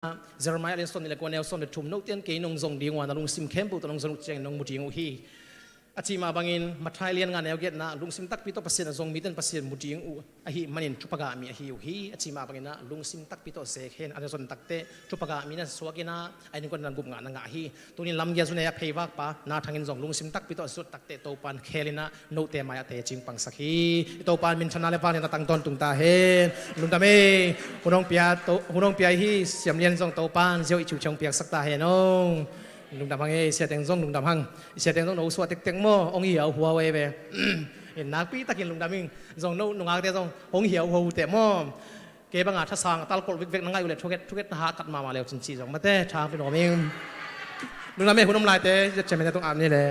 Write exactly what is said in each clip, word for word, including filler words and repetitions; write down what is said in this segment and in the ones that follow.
Jeremiah lian sawm nih le kua neu sawm le thum, note in kei nong zong ding uh a, na lungsim khempeuh tawh nong zon uh ciangin nong mu ding uh hi. A cih mah bangin Matthai lian nga neu giatna, lungsim takpi tawh Pasian a zong mite in Pasian mu ding uh ahih manin thupha gah mi ahi uh hi. A cih mah bangin ah lungsim takpi tawh zeek hen, a na zon takteh thupha gah mi na suak in ah, a innkuan in ah gupna na ngah hi. Tuni in lamgiat zu nei a pheivak pa Na Thang in zong lungsim takpi tawh a zuat takteh Topa in khel in ah note mai-ah teci pangsak hi. I Topa in minthanna le vangliatna tang tawntung ta hen. Lungdam ei. Hun hong pia, to, hun hong pia hi. Siam Lian zong Topa in ziau i ciuciang piaksak ta hen ong. Lungdam hang ei. Sia Teng zong lungdam hang. Sia Teng zong no suah tektek maw, hong hi a huau ei ve. In nakpi takin lungdam ing. Zong no nungakte zong hong hi a huau teh maw. Kei banga thasang talkolh vekvek na ngaih uh leh thuget thuget na hahkat mahmah leu cin cih zong mate tha pin om ing. Lungdam ei. Hun om laite zia chairman te tung ap ni le.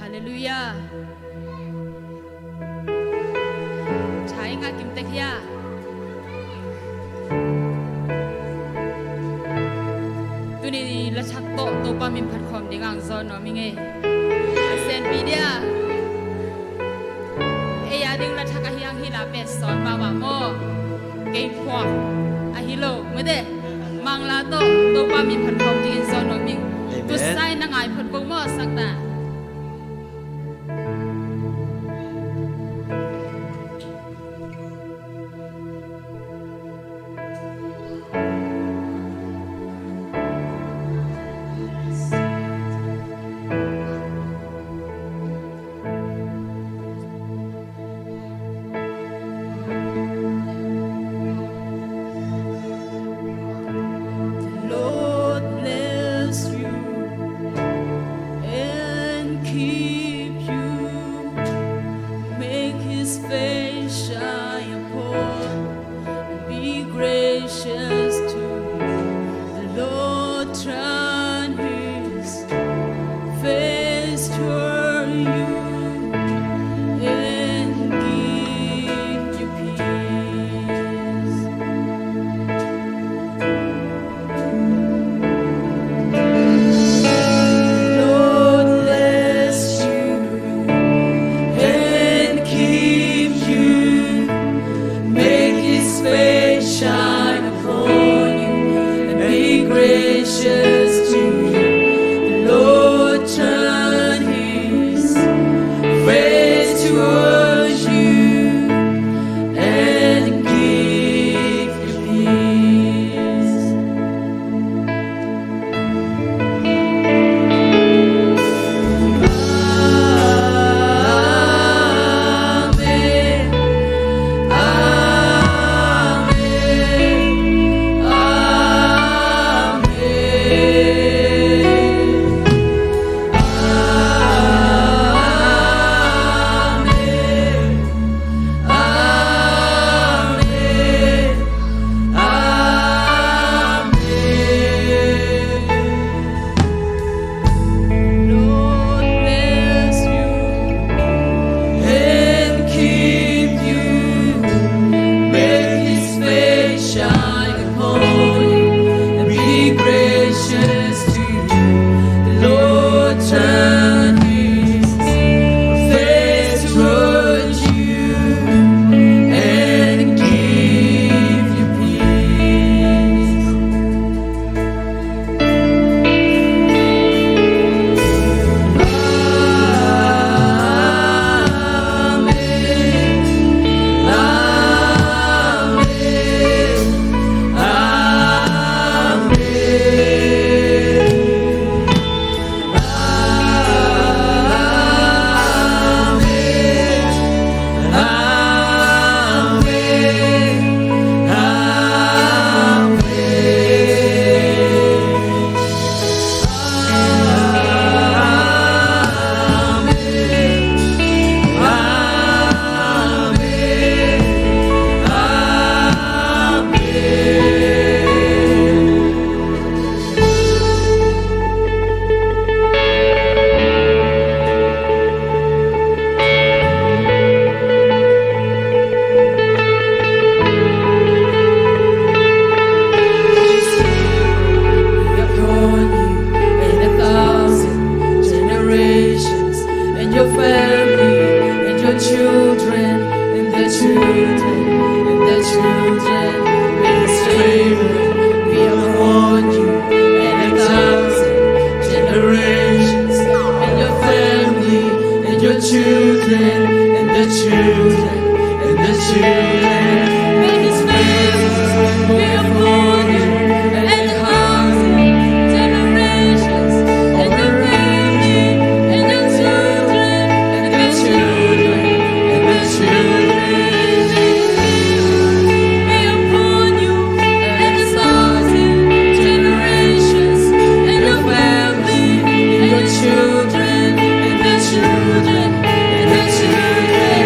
Halleluiah. Thai ngah kim tek hia. Tuni lasak tawh Topa Pa min phat khawm ding ang zawn nuam ing ei. A senpi dia. Ei a ding la thak a hiang hi la pe sawn mahmah maw. Kei phuak a hi lo mate. Mangla tawh Topa min phat khawm ding in zawn nuam ing. Amen. Tusai na ngai phot ko maw sak ta. The Lord bless you and keep you. Make his face shine upon you and be gracious to you. The Lord turn his face toward you and give you peace. Lord bless you and keep you. Make his face shine upon you and be gracious to you. The Lord turn his face towards you and give you peace. Lord bless you and keep you. Make his face shine upon you and be gracious to you. The Lord turn his face towards you and give you peace. Upon you and a thousand generations, and your family, and your children, and their children, and their children. May his favor be upon you and a thousand generations, and your family, and your children, and their children, and their children. May his favor be upon you and a thousand generations, and your family, and your children, and their children, and their children. May his favor be upon you and a thousand generations, and your family, and your children, and their children, and their children.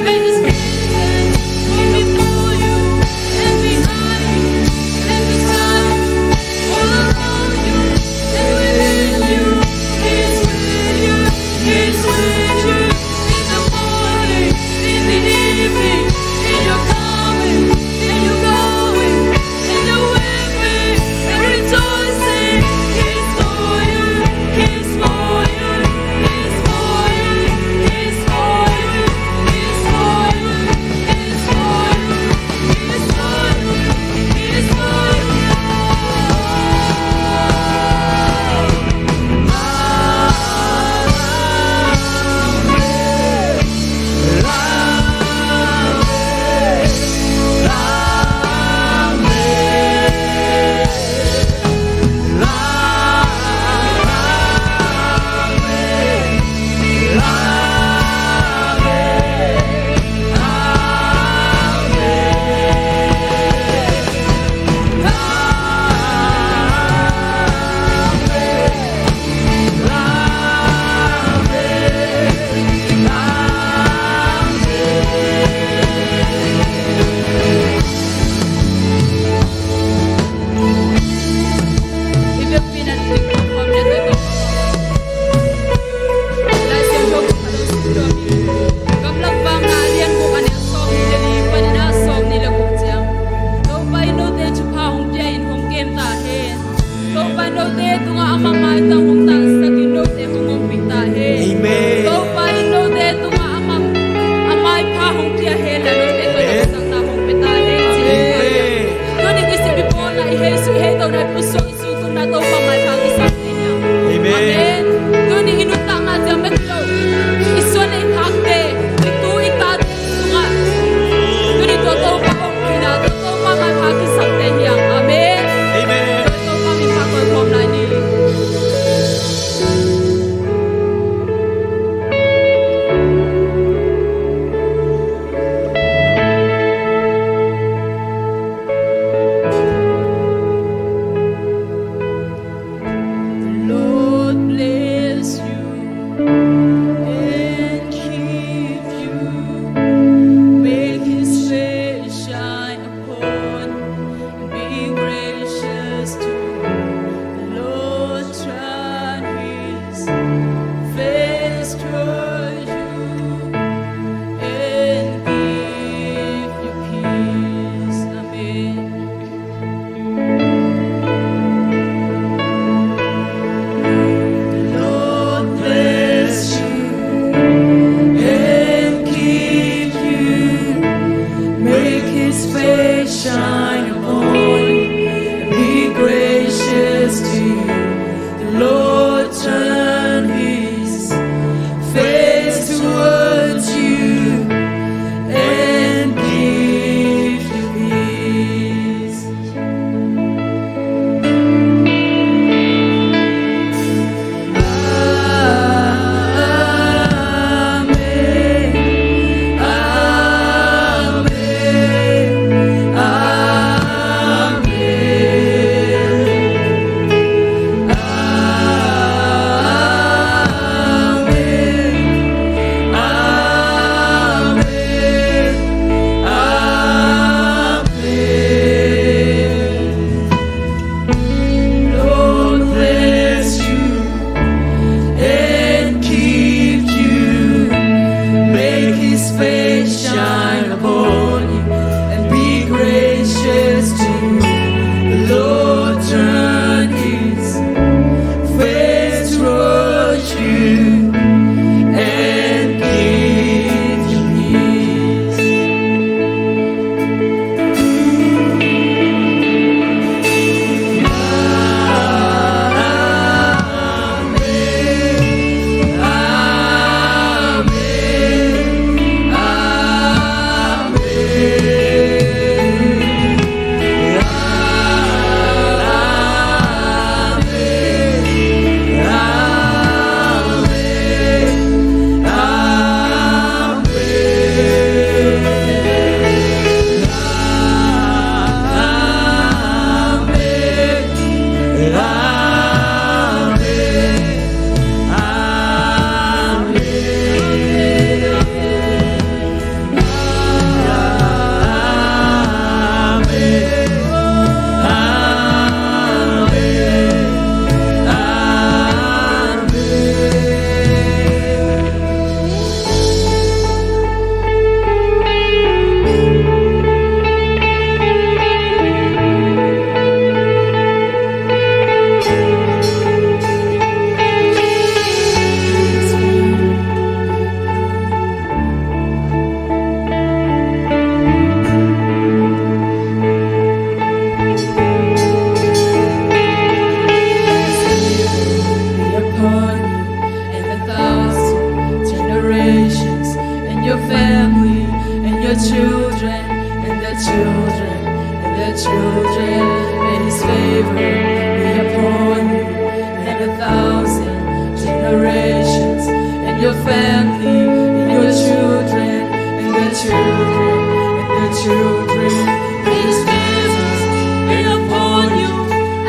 May his blessing be upon you and a thousand generations, and your family, and your children, and their children, and their children. May his favor be upon you and a thousand generations, and your family, and your children, and their children, and their children. May his presence be upon you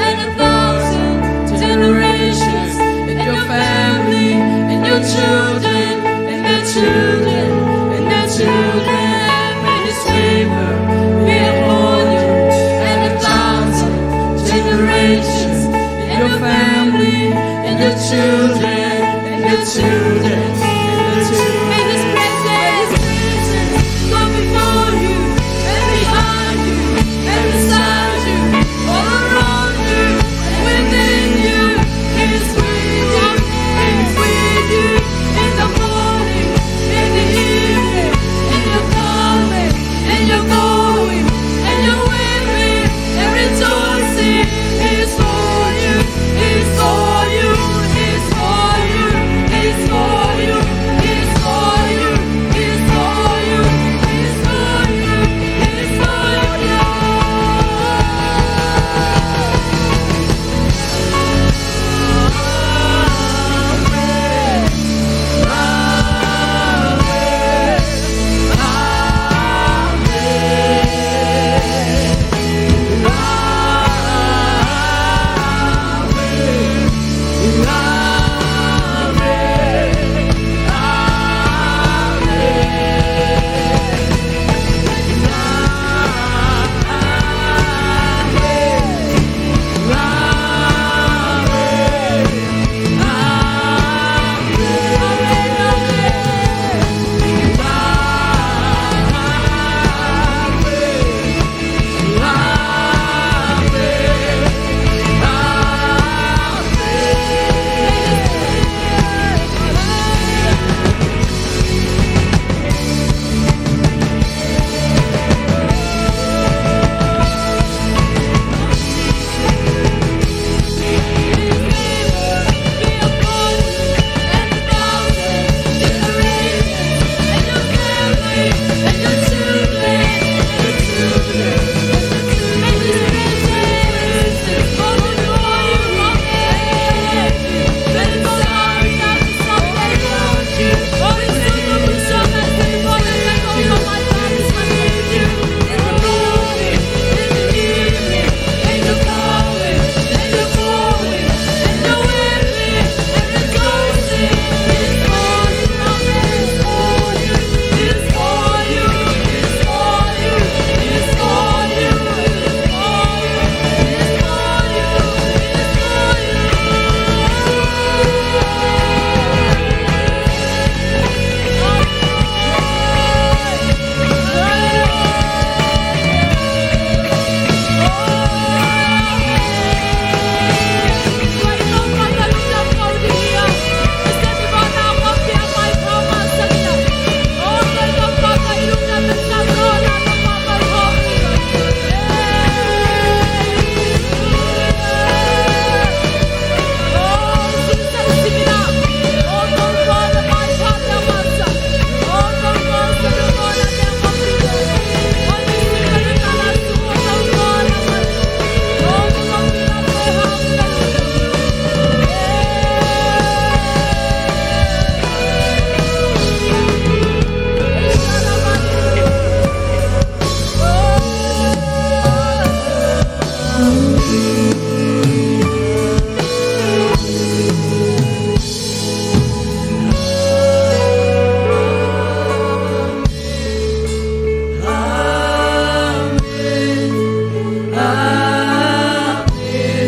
and a thousand generations, and your family, and your children, and their children, and their children. May his favor be upon you and a thousand generations, and your family, and your children, and your children, and your children. May his presence go before you and behind you and beside you, all around you and within you. He is with you, he is with you in the morning, in the evening, in your coming, in your going, in your weeping, in rejoicing. He is for you, he is for you, he is for you, he is for you, he is for you, he is for you, he is for you, he is for you.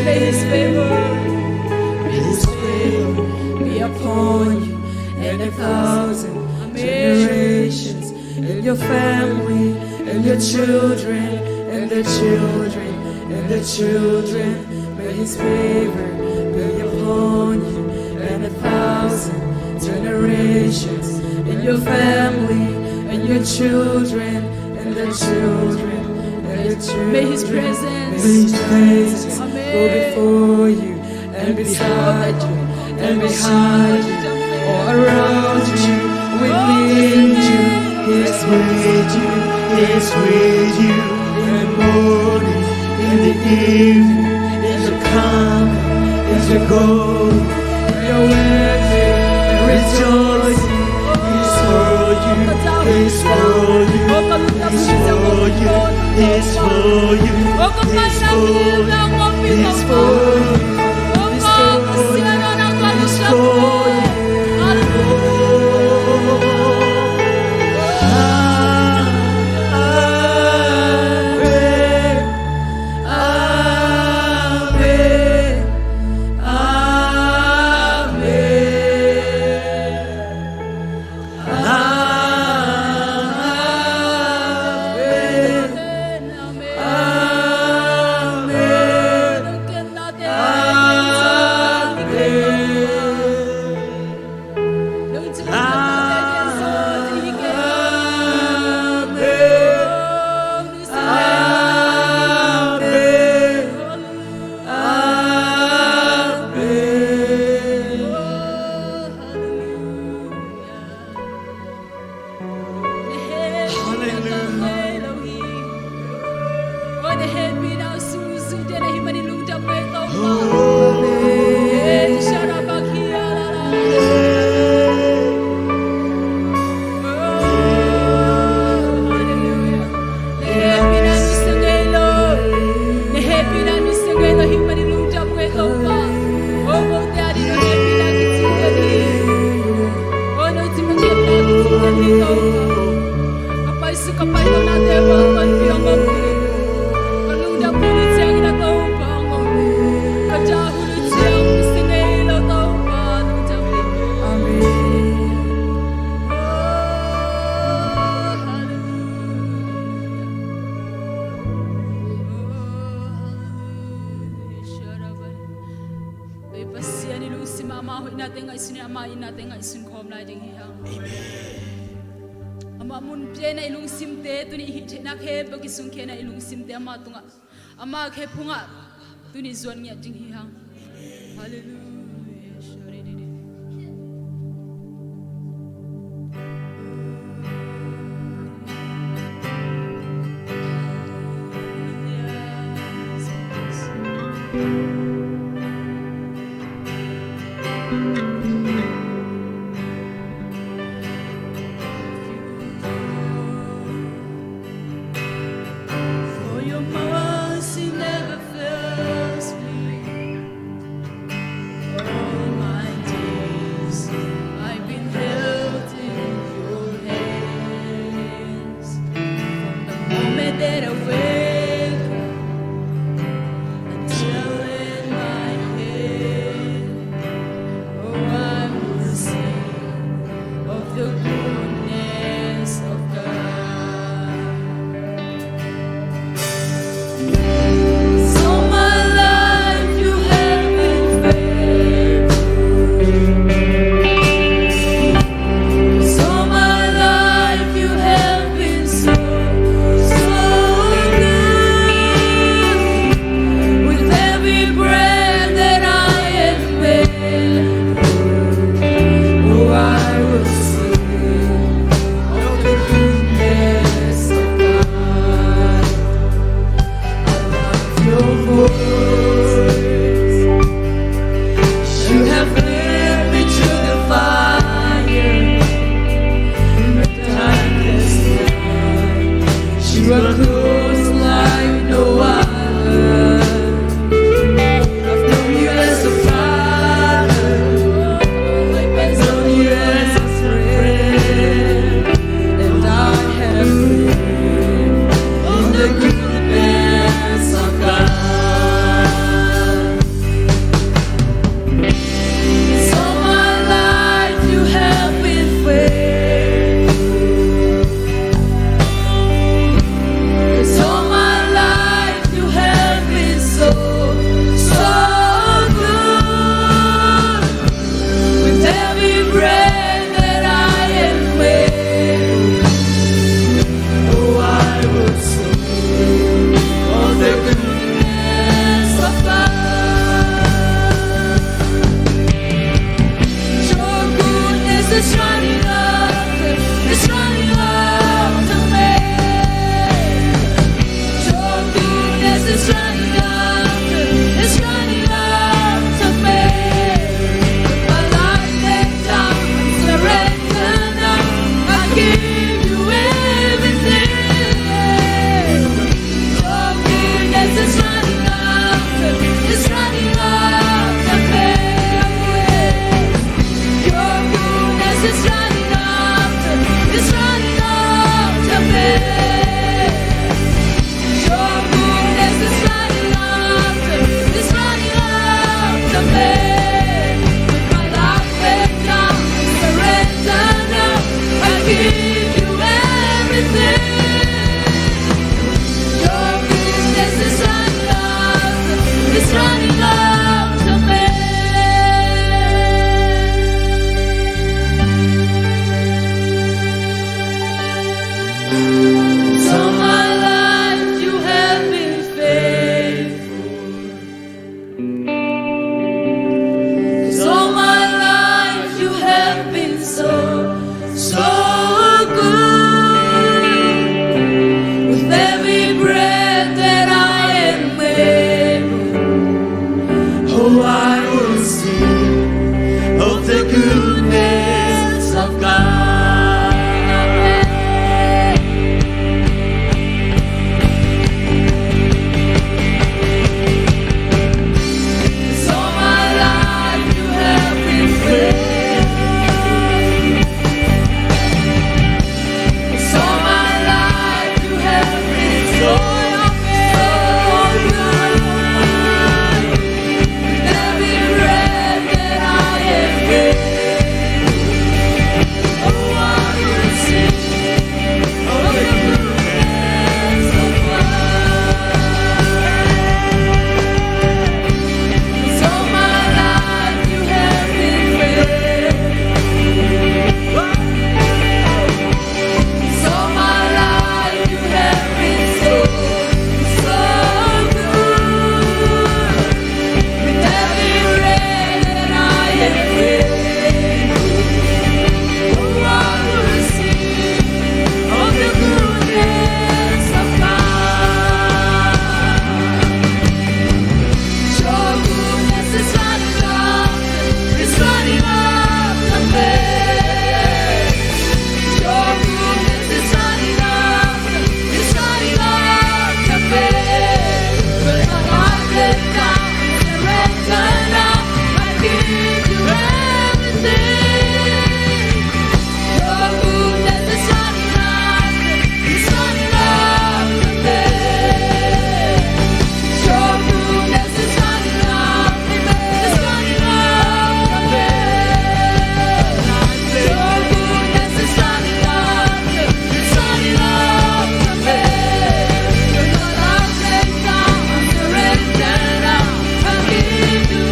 May his favor, may his favor be upon you and a thousand generations, and your family, and your children, and their children, and their children. May his favor be upon you and a thousand generations, and your family, and your children, and their children, and their children. May his presence, may his presence go before you and beside you And behind you, all around you, within you, He's with you, He's with you. In the morning, in the evening, in the coming, in the going, you're with me, rejoicing. He's for you, He's for you, He's for you, He's for you, He's for you, He's for you, He's for you. Pasian i lungsim ah ama hoihnate ngaihsun in, ama itnate ngaihsun khawm lai ding hi hang. Amen. Amah mun piakna i lungsimte tuni i hih theihna khempeuh kisungkhia-in i lungsimte ama tungah, ama khephungah tuni zuan ngiat ding hi hang. Halleluiah. For your mercy never fails me. It's running after, it's running after me. Your goodness is running after, it's running after me. With my life laid down, I surrender now. I give you everything. Your goodness is running after, it's running after me. Your goodness is running after, it's running after me. Your goodness is running after, it's running after me. With my life laid down, surrender now. I give you everything. Your goodness is running after, it's running after me. All my life you have been faithful. 'Cause all my life you have been so, so good. With every breath that I am able, oh, I will sing of the goodness of God. 'Cause all my life you have been faithful. 'Cause all my life you have been so, so good. With every breath that I am able, oh, I will sing of the goodness of God. 'Cause all my life you have been faithful. 'Cause all my life you have been so, so good. With every breath that I am able, oh, I will sing of the goodness of God. Your goodness is running after, it's running after me. Your goodness is running after, it's running after me. With my life laid down, I surrender now. I give you everything. Your goodness is running after, it's running after me. Your goodness is running after me, it's running after me. Your goodness is running after, it's running after me. With my life laid down, I surrender now. I give you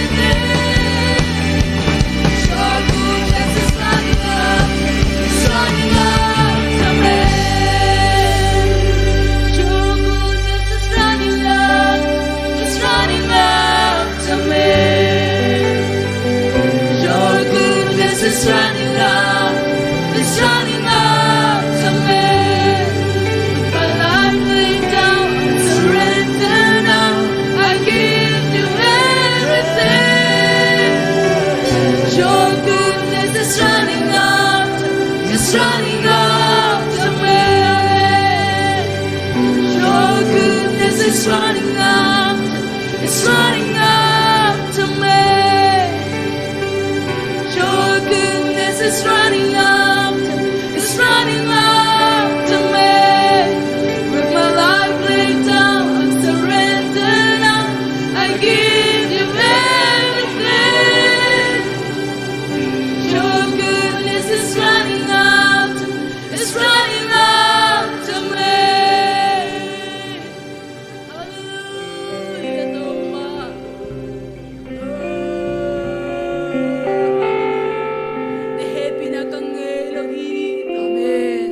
everything. Your goodness is running after, it's running after me. Your goodness is running after, it's running after me. Your goodness is running after, it's running after me. With my life laid down, I surrender now. I give you everything. Your goodness is running after, it's running after me. Your goodness is running after, it's running after me. Your goodness is running after, it's running after me. With my life laid down, I surrender now. I give you everything. Your goodness is running after, it's running after me. Hallelujah, Topa. Na hehpihna ka ngei lo hi. Amen.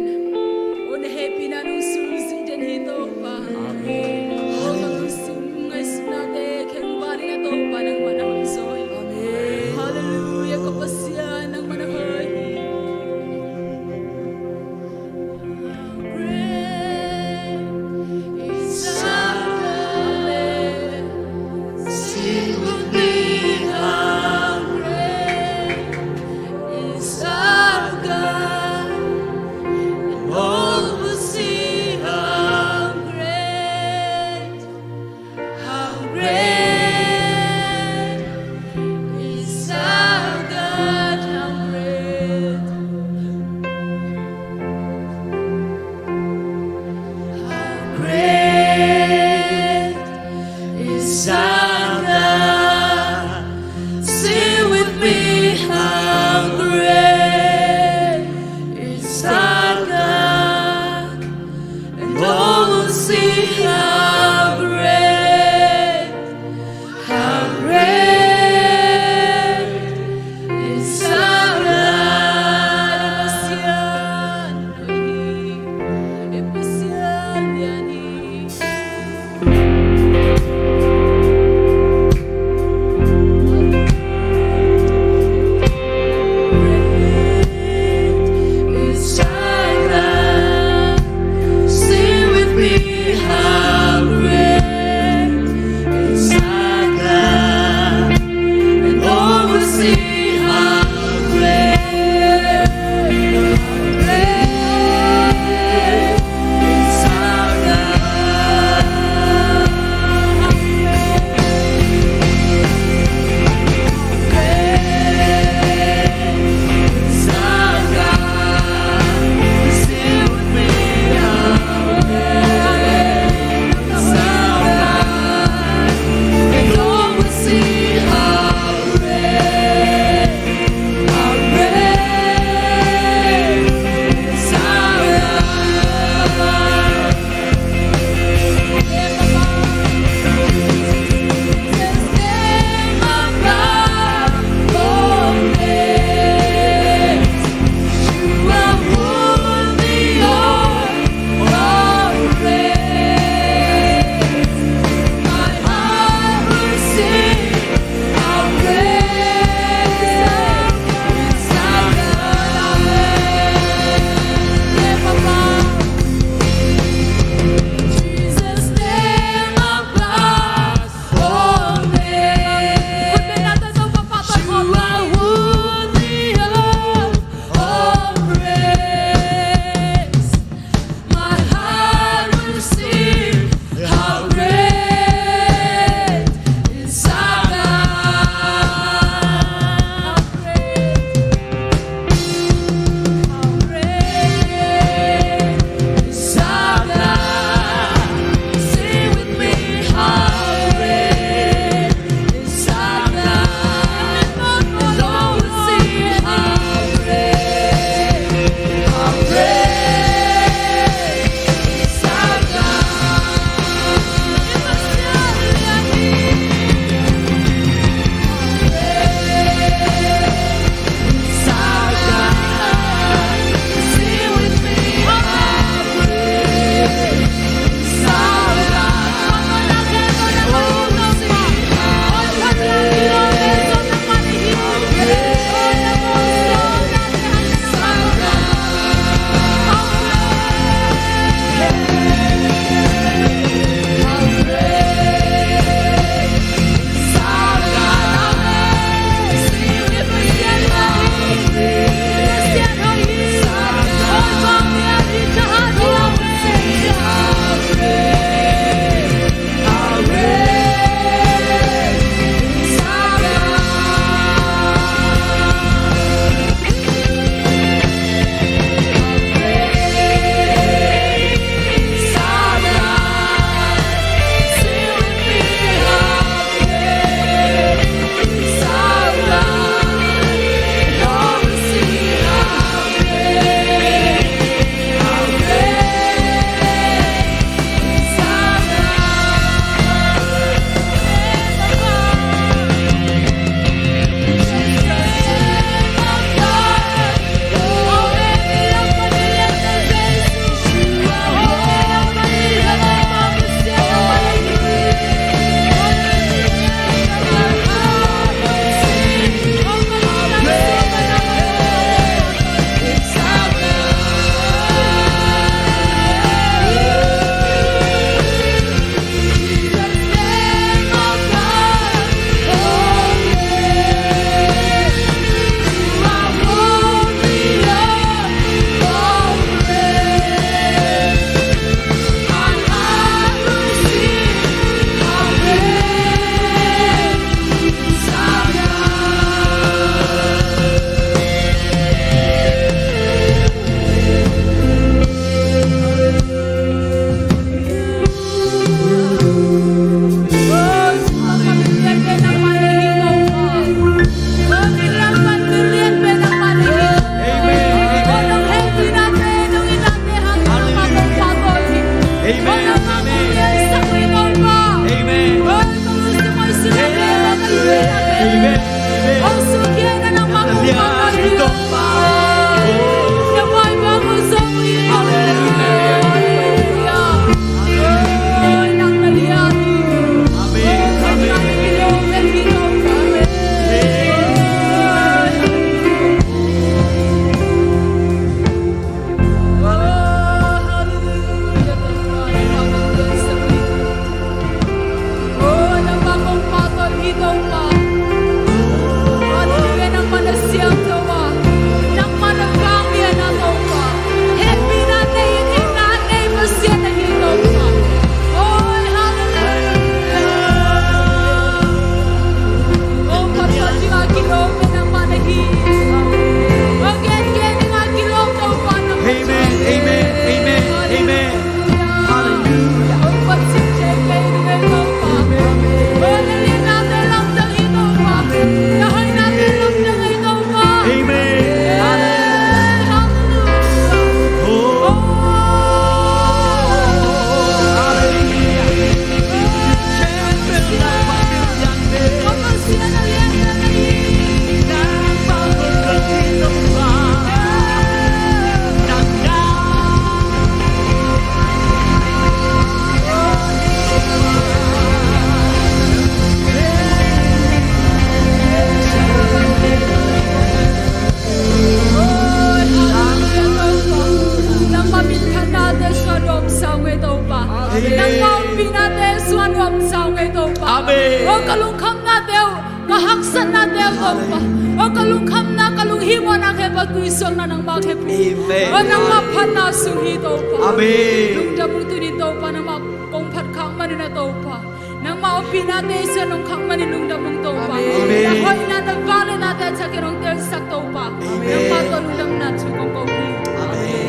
Amen. O ka lungkhamnate uh, ka haksatnate uh Topa. O ka lungkhamna, ka lunghimawhna khempeuh tuisuakna nangmah khempeuh. Amen. O nangmah phatna sung hi Topa. Amen. Lungdam ung tuni Topa, nangmah kong phat khak manin a Topa. Nangmah ompihnate Jesu nong khak manin lungdam ung Topa. Amen. Na hoihna, na vangliatnate a thakin hong telsak Topa. Amen. Nangmah tawh lungdamna thu kong ko hi. Amen.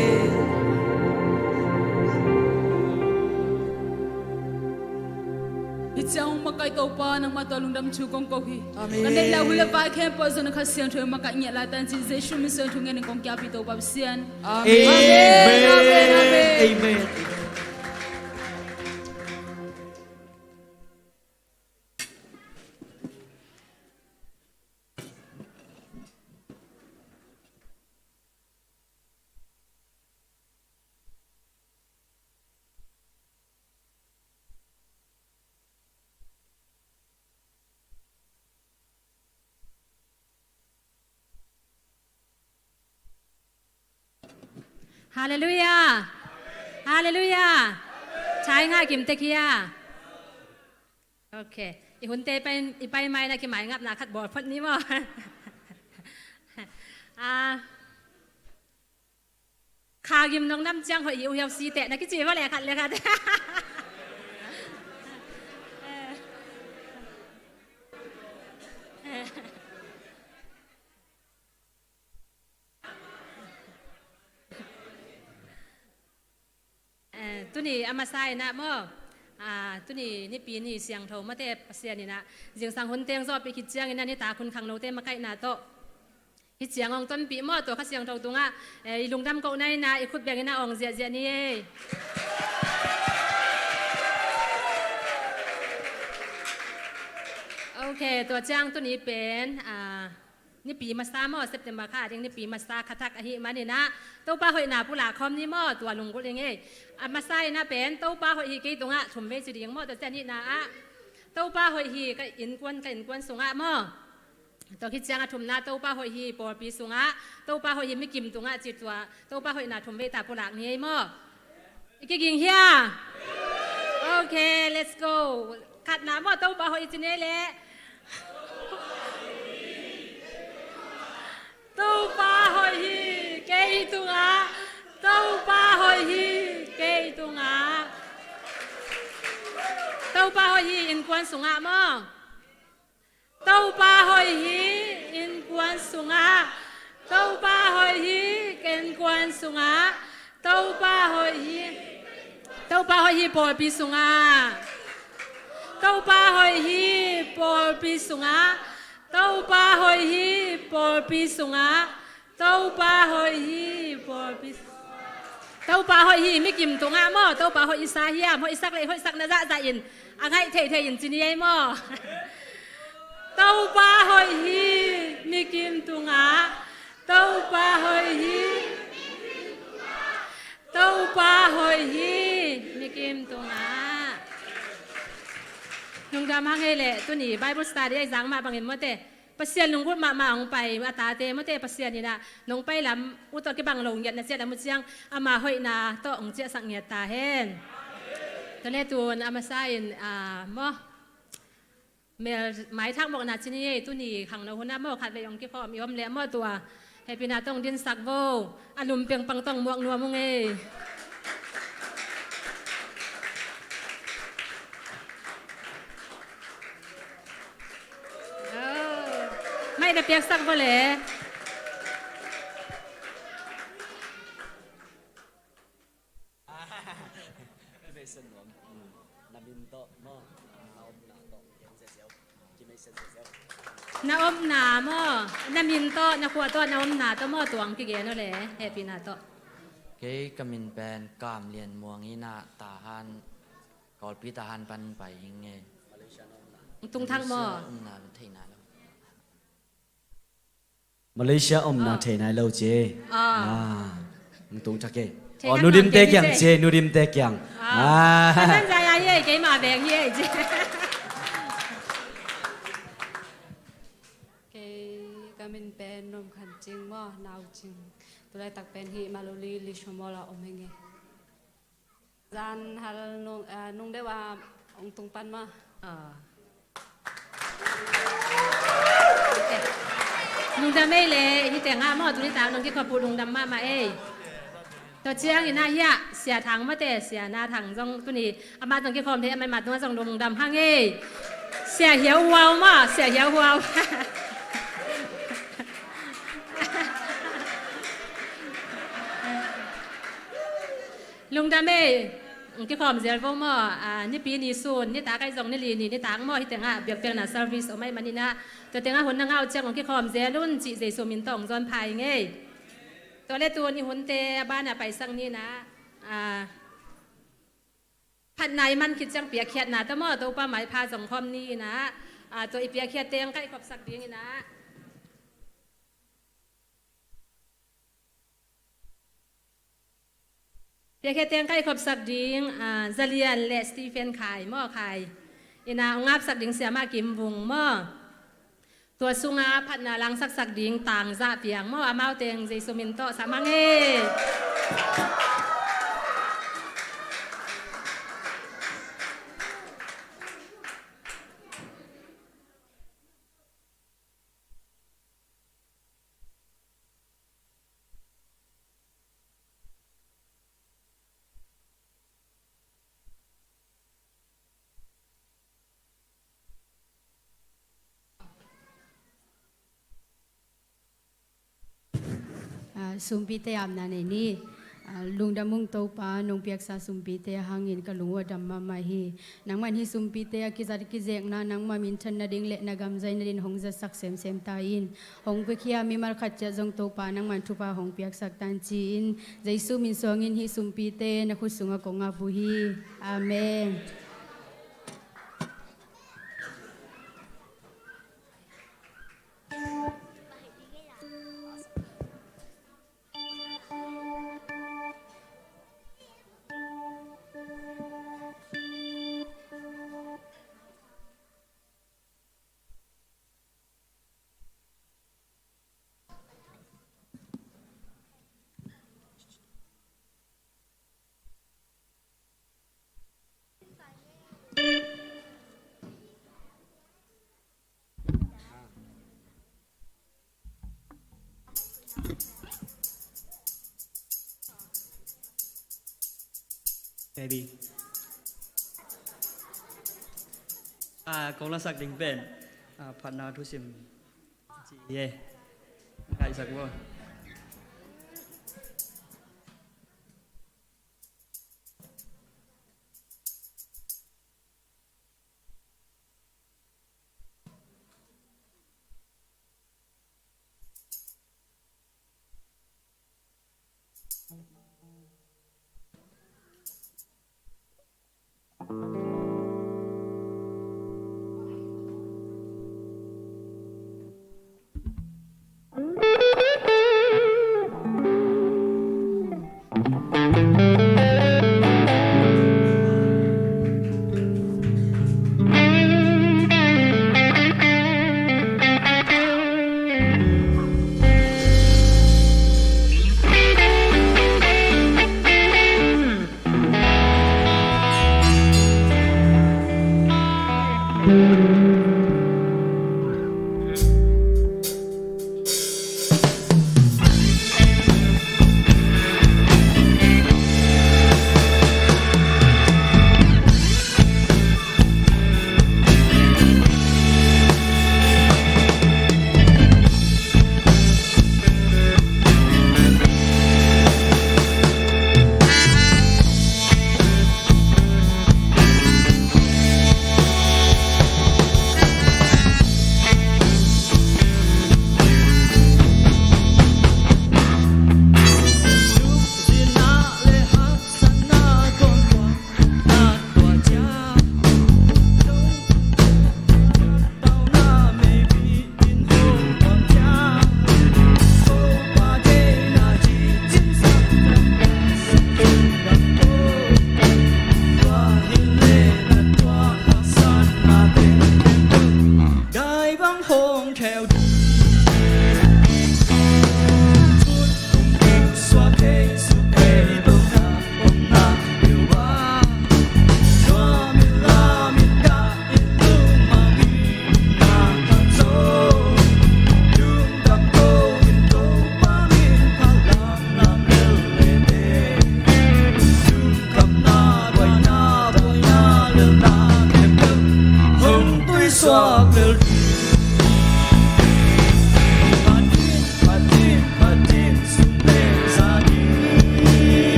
Hih ciang hong makaih Topa, nangmah tawh lungdam thu kong ko hi. Amen. Ka neih lai hun le vai khempeuh zong na Kha Siangtho in makaih ngiat lai ta in ci, Jesu min suang thu ngen in kong kiap hi Topa Pasian. Amen. Amen, amen, amen. Amen. Halleluiah. Halleluiah. Thai ngah kim tek hi a. Ok. I hunte i pai, i pai mai na kimaingapna khat bawl phot ni maw. Ah, kha gim nong nam ciang hoih hi uh hiau si teh na kici maw le khat le khat. Eh, tuni a masa in ah maw, ah, tuni Nipi ni siangtho mawte Pasian in ah zingsang hun teng zawhpih khit ciangin ah nitak hun khangnote makaihna tawh hih ciang hong tonpih maw, tua Kha Siangtho tungah, eh, i lungdam kohna in ah i khut bengin ah awng ziahziah ni ei. Ok, tua ciang tuni pen, ah, Nipi masa maw, September kha a ding Nipi masa kha thak ahih manin ah Topa hoihna pulak khawm ni maw, tua lunggulh ing ei. A masa in ah pen Topa hoih hi kei tungah thum vei ci ding maw, tua ciang a nihna ah Topa hoih hi ka innkuan, ka innkuan sungah maw. Tua khit ciang a thumna Topa hoih hi pawlpi sungah, Topa hoih hi mikim tungah ci, tua Topa hoihna thum vei ta pulak ni ei maw. I kiging hia? Ok, let's go. Khatna maw, Topa hoih hi ci ni ei leh. Topa hoih hi kei tungah. Topa hoih hi kei tungah. Topa hoih hi innkuan sungah maw. Topa hoih hi innkuan sungah. Topa hoih hi ka innkuan sungah. Topa hoih hi, Topa hoih hi pawlpi sungah. Topa hoih hi pawlpi sungah. Topa hoih hi pawlpi sungah. Topa hoih hi pawlpi. Topa hoih hi mikim tungah maw. Topa hoih i sa hiam? Hoihsak leh hoihsakna zahzah in, a ngaih theithei in ci ni ei maw. Topa hoih hi mikim tungah. Topa hoih hi. Topa hoih hi mikim tungah. Lungdam hang ei leh, tuni Bible study a i zang mah bangin mawte Pasian lunggulh mahmah hong pai a tate mawte Pasian in ah nong pai lam uh tawh kibang lo ngiat na ciat a mu ciang ama hoihna tawh hong ciahsak ngiat ta hen. Tua leh tun a masa in, ah, maw, mel maithak mawkna ci ni ei, tuni khangno hun ah maw khatvei hong kikhawm i om leh maw, tua hehpihna tawh hong dinsak vo. A lum pengpang tawh hong muak nuam ung ei. Oh. Maih na piaksak vo le. Na min tawh maw, na omna tawh, na omna maw, na min tawh, na khua tawh, na omna tawh maw, tua hong kigen aw le, hehpihna tawh. Kei ka min pen Kam Lian Muang in ah Tahan, Kawlpi Tahan pan pai ing ei. Tung thak maw? Malaysia omna thei nai lo. Malaysia omna thei nai lo ci. Ah. Ah. Tung thak ei. Thei thak. Nu Dim te kiang ci, Nu Dim te kiang. Ah. Ah. Ka nan zai ai ei, kei ma beng hi ei ci. Kei ka min pen Nom Khan Cing maw, Nau Cing. Tulaitak pen hih Maloli Lishomol ah om ing ei. Zan hal nung, ah, nung deuh a hong tung pan maw. Ah. Lungdam ei le, hih tengah maw, tuni tak nong kikhop uh lungdam mahmah ei. Tua ciangin ah hiah Sia Thang mawte, Sia Na Thang zong tuni amah zong kikhawm thei, amah matungah zong lungdam hang ei. Sia Hiau Huau maw, Sia Hiau Huau. Lungdam ei, kikhawm zel vo maw. Ah, nipi ni sun, nitak ahi zong ni li ni, nitak maw, hih tengah biakpiakna service om ahih manin ah, tua tengah hun na ngah uh ciang hong kikhawm zel un cih Jesu min tawh hong zawn pha ing ei. Tua leh tun i hunte a banah paisak ni in ah, ah, phatna i man khit ciang piakkhiatna tawh maw, Topa maipha zong khawm ni in ah, ah, tua i piakkhiat teng kaihkhopsak ding in ah. Piakkhiat teng kaihkhopsak ding, ah, Za Lian le Stephen Khai maw, Khai. In ah hong apsak ding Siamah Kim Vung maw. Tua sungah phatna langsaksak ding Tang Za Piang maw, amau teng Jesu min tawh sam hang ei. Ah, sumpite apna nei ni. Ah, lungdam ung Topa, nong piaksa sumpite hangin ka lung uh a dam mahmah hi. Nangman hih sumpite a kizat kizekna nangma minthan nading le na gamzai nading hong zatsak semsem ta in. Hong piakhia mimal khat ciat zong Topa nangman thupha hong piaksak tan ci-in, Jesu min suangin hih sumpite na khut sungah kong ap uh hi. Amen. Baby. Ah, kong lasak ding pen, ah, phatna thusim ci hi. Ngaihsak vo.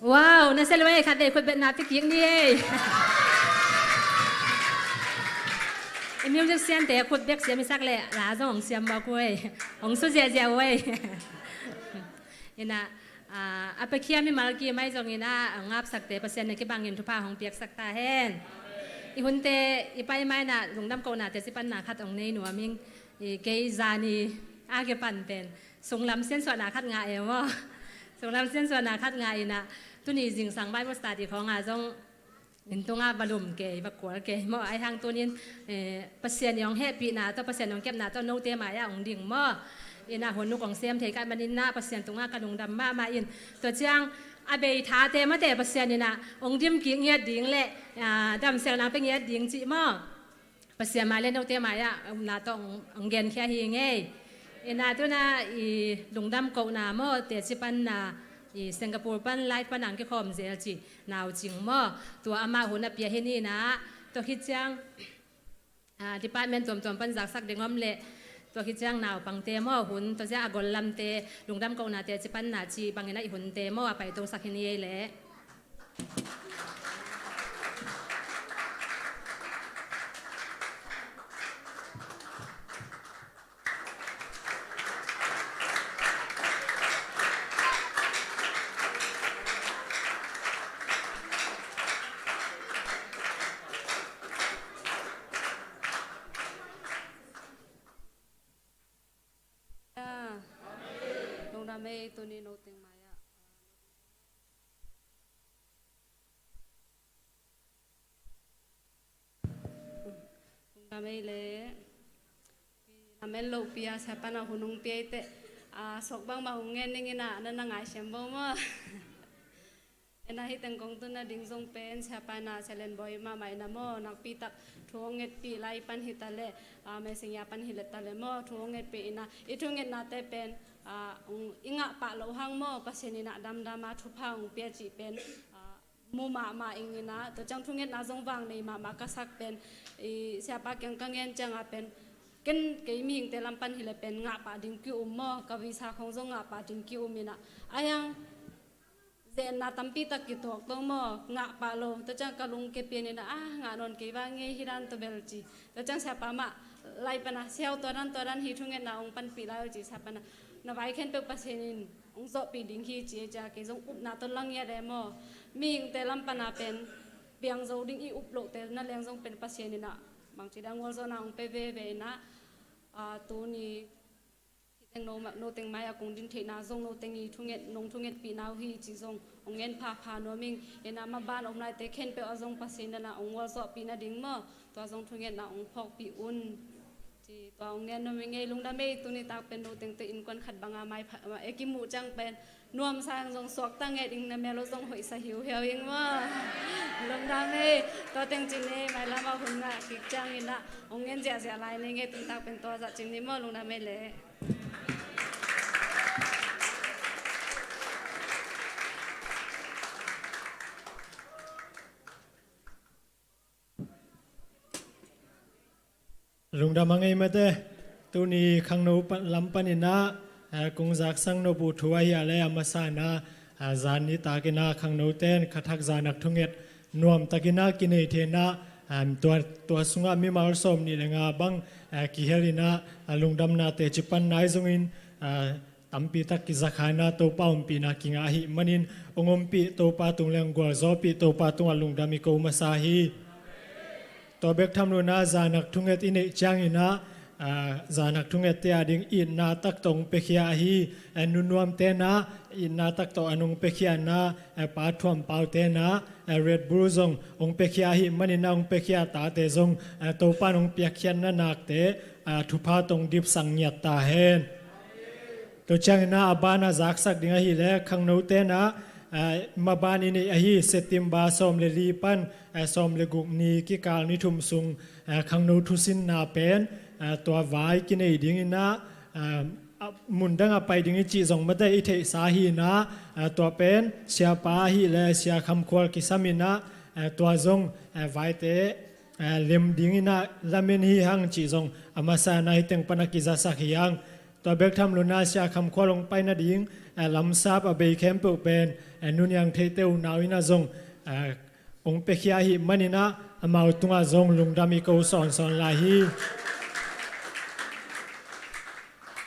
Wow, na sia lo ei, khat vei khut betna pia kik ni ei. I musician te khut bek siam i sak leh la zong hong siam mawk uh ei. Hong su ziahziah uh ei. Ina, ah, a piakhia mimal kim ahi zongin ah, a ngapsakte Pasian na kibangin thupha hong piaksak ta hen. I hunte i pai ma ina lungdam kohna teci panna khat hong nei nuam ing. I kei zani a kipan pen sunglam siansuahna khat ngah e maw. Sunglam siansuahna khat ngah ina, tuni zingsang Bible study khawngah zong inn tungah va lum kei, va kual kei maw. Ahi hang tunin, eh, Pasian i hong hehpihna tawh, Pasian i hong kepna tawh note mai-ah hong ding maw. Ina hun nuk hong sem thei ka hih manin ah Pasian tungah ka lungdam mahmah in. Tua ciang a bei thate mate Pasian ina hong dim kik ngiat ding le, ah, damsialna pia ngiat ding cih maw. Pasian mai le note mai-ah a upna tawh hong, hong genkhia hi ngei. Ina tuna i lungdam kohna maw, teci panna, i Singapore pan live pan ang kikhawm zel ci naucing maw. Tua amah hun a pia hi ni ina, tua khit ciang, ah, department tuamtuam pan zaksak ding om leh, tua khit ciang naupangte maw hun, tua ciang a gollamte, lungdam kohna teci panna ci bangin ah i hunte maw a paitosak hi ni ei leh. Lungdam ei, tuni no teng mai-ah. Lungdam ei le. Lamen lohpi a siapa na hun hong pia i teh, a, sok bangmah hong ngen ning ina, na na ngaisiam bo maw. Ina hi teng kong tun nading zong pen siapa ina Selen Bawi mahmah ina maw, nakpi tak thu hong ngetpih lai pan hi ta leh, a, Messenger pan hi leh ta leh maw, thu hong ngetpih ina, i thungetnate pen, a, hong, i ngah pah loh hang maw, Pasian ina damdam a thupha hong pia cih pen, a, mu mahmah ing ina, tua ciang thungetna zong vang nei mahmah ka sak pen, i siapa kiang ka ngen cianga pen, ken kei mihingte lam pan hi leh pen ngah pah ding ki-um maw, ka visa khong zong ngah pah ding ki-um ina. Ahi hang zenna tampi tak kituak to maw, ngah pah lo, tua ciang ka lungke pian ina, ah, ngah nawn kei vang ngei hi dan tua bel ci. Tua ciang siapa mah lai pana, siau tua dan tua dan hi thungetna hong panpih lai uh ci siapa na, na vai khempeuh Pasian in hong zawhpih ding hi ci e cia, kei zong upna tawh lang ngiat e maw. Mihingte lam pana pen piang zo ding i up lohte na leng zong pen Pasian ina bangci dan gualzawhna hong pe veve ina, a, tuni Hi teng no, no teng mai-ah kong din theihna zong no teng i thunget, nong thungetpihna uh hi ci zong hong ngen phapha nuam ing. Ina maban om laite khempeuh ah zong Pasian ina hong gualzawhpih nading maw, tua zong thungetna hong phawkpih un ci tua hong ngen nuam ing ei. Lungdam ei, tuni tak pen no tengte innkuan khat banga mai pha, e kimuh ciang pen nuamsa ing zong suakta nget ing, na mel uh zong hoihsa hiuhiau ing maw. Lungdam ei, tua teng ci ni ei, mailam ah hun ngah kik ciang ina hong ngen ziahziah lai ni ei, tuni tak pen tua zah ci ni maw, lungdam ei leh. Lungdam a ngei mate, tuni khangno pa-, lam panin ah, eh, kong zaksak nop uh thu ahi a leh a masa in ah, eh, zan nitak in ah khangnote in khathak zanak thunget nuamtak in ah kinei thei in ah, em, tua, tua sungah mimal sawm nih le nga bang, eh, kihel in ah, a lungdamna teci panna ahi zongin, eh, tampi tak kiza kha in ah Topa ompihna kingah ahih manin hong ompih Topa tung leng gualzawhpih Topa tungah lungdam i ko masa hi. Tua bek tham lo in ah zanak thunget i neih ciangin ah, aa, zanak thungette ading itna tak tawh hong piakhia ahi, eh, nunuamte in ah itna tak tawh an hong piakhia in ah, eh, pa Thuam Paute in ah, eh, Red Bull zong hong piakhia ahih manin ah hong piakhia tate zong, eh, Topa in hong piakkhiatna nakte, eh, thupha tawh hong dipsak ngiat ta hen. Tua ciangin ah a ban a zaksak ding ahih leh khangnote in ah, eh, maban i neih ahi September sawm le li pan, eh, sawm le guk ni kikal ni thum sung, eh, khangno thusinna pen, eh, tua vai kinei dingin ah, eh, a, mun dang a pai ding i cih zong mate i theihsa hi in ah, eh, tua pen siapa ahih leh Sia Kham Khual kisam in ah, eh, tua zong, eh, vaite, eh, lem dingin ah lamen hi hang cih zong a masa in ah hi teng pan a kizasak hi hang. Tua bek tham lo in ah Sia Kham Khual hong pai nading, eh, lamsap a bei khempeuh pen, eh, nuniang theihte uh nau in ah zong, eh, hong piakhia ahih manin ah amau tungah zong lungdam i ko sawnsawn lai hi.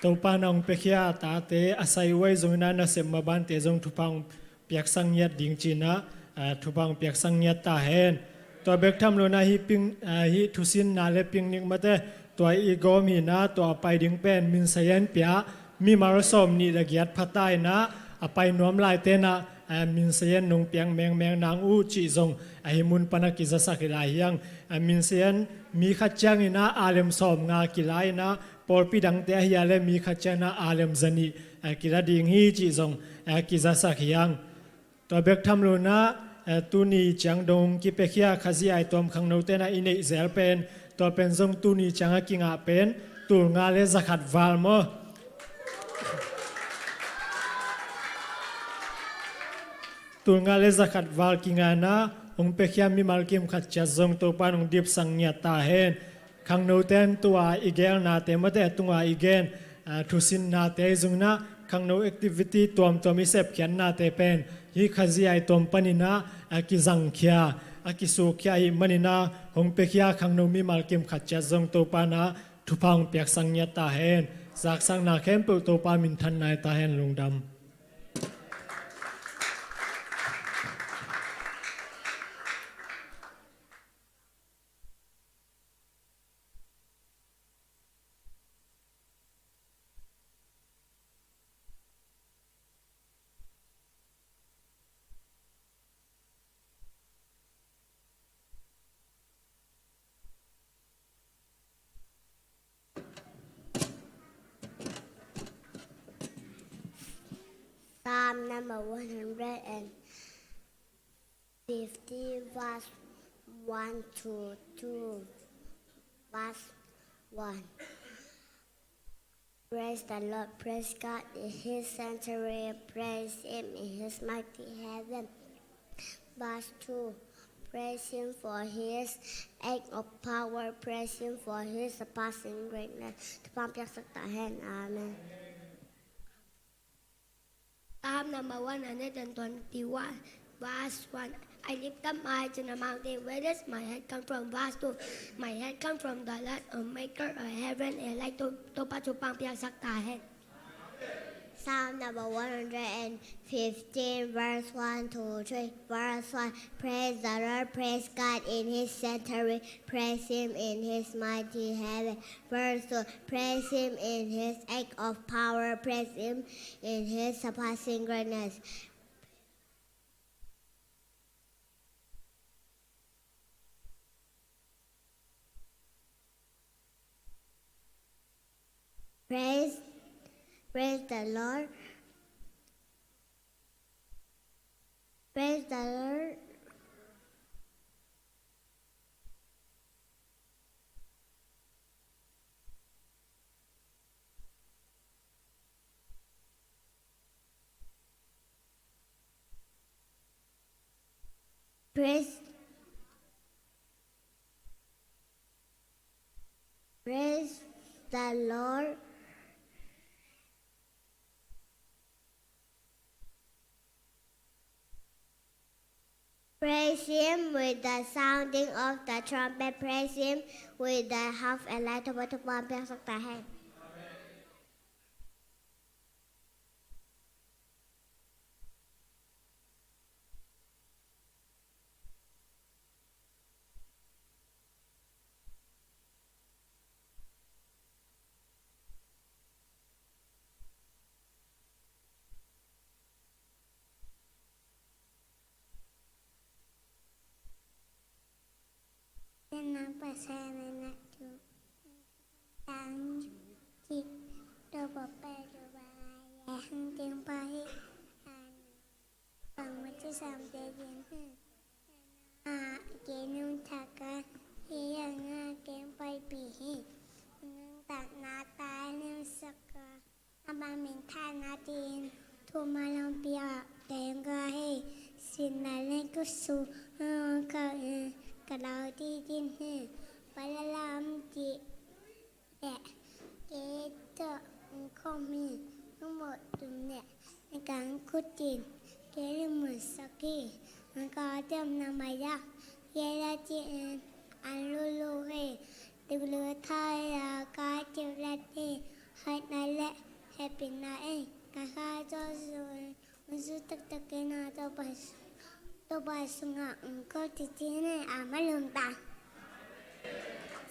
Topa in ah hong piakhia a tate a sai uh ahi zongin ah nasep mabante zong thupha hong piaksak ngiat ding ci-in ah, ah, thupha hong piaksak ngiat ta hen. Tua bek tham lo-in ah hih ping, ah, hih thusinna le picnic mate, tua i gawm hi-in ah tua a pai ding pen Min Sayan pia, mimal sawmnih le giat pha ta in ah, a pai nuam laite in ah, ah, Min Sayan nong piak mengmeng nang uh cih zong, ah, hih mun pan ah kizasak hi lai hi hang. Ah, Min Sayan mi khat ciangin ah aa lem sawmnga kila in ah, pawlpi dangte ahi a leh mi khat ciangin ah aa lem zanih, eh, kila ding hi cih zong, eh, kizasak hi hang. Tua bek tham lo-in ah, eh, tuni ciang dong kipiakhia Khazih aituam khangnote in ah i neih zel pen, tua pen zong tuni ciang a kingah pen tul nga le za khat val maw. Tul nga le za khat val kingah in ah hong piakhia mimal kim khat ciat zong Topa in hong dipsak ngiat ta hen. Khangnote in tua i gelnate mate, a tunga i gen, ah, thusinnate ahi zongin ah khangno activity tuamtuam i sepkhiatnate pen hih Khazih aituam panin ah, ah, kizangkhia, a kisukkhia ahih manin ah hong piakhia khangno mimal kim khat ciat zong Topa in ah thupha hong piaksak ngiat ta hen. Zaksakna khempeuh Topa minthanna hi ta hen. Lungdam. Psalm number one hundred and fifty, verse one to two. Verse one. Praise the Lord, praise God in his sanctuary, praise him in his mighty heaven. Verse two. Praise him for his act of power, praise him for his surpassing greatness. Thupha piaksak ta hen. Amen. Psalm number one hundred and twenty-one, verse one. I lift up my eyes to the mountain. Where does my help come from? Verse two. My help come from the Lord, who maker of heaven and light. To, Topa thupha piaksak ta hen. Psalm number one hundred and fifteen, verse one to three. Verse one. Praise the Lord, praise God in his sanctuary, praise him in his mighty heaven. Verse two. Praise him in his act of power, praise him in his surpassing greatness. Praise, praise the Lord. Praise the Lord. Praise, praise the Lord. Praise him with the sounding of the trumpet. Praise him with the harp and lyre. Thupha, thupha piaksak ta hen. Tena pasal na tu tang cik to papai to balai hang ting pahi an. Bang mati sam te din hi. A, ke nung taka hi yang a ke pai pi hi. Nung tak na tai nung saka. A bang min tha na tin thu ma long pi a teng ga hi. Sin na len ku su, a, ka, e, ka lau ti din hi. Pa la lam ti. Ke, ke to, ko mi. Mawh tum ne na kang kutin keli mun saki na ka tiam na maya kela ti en an lulu he tu lu thai la ka tiam la ti hai na le happy na e na ka to su en mun su tak tak ke na to pa to pa su nga un ko ti ti ne a ma lum ta.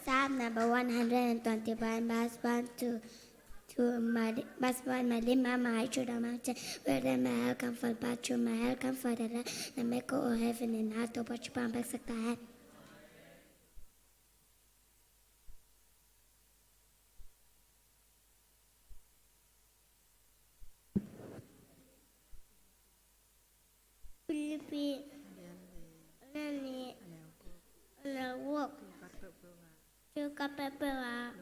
Psalm number one hundred and twenty-one, verse one to, to Mari-, verse one, Malima, my children, my children, where did my help come from? But to my help come from the Lord, the maker of heaven and earth. Topa Topa Topa Topa. Filipi, anani, anawok, tuka pepewa,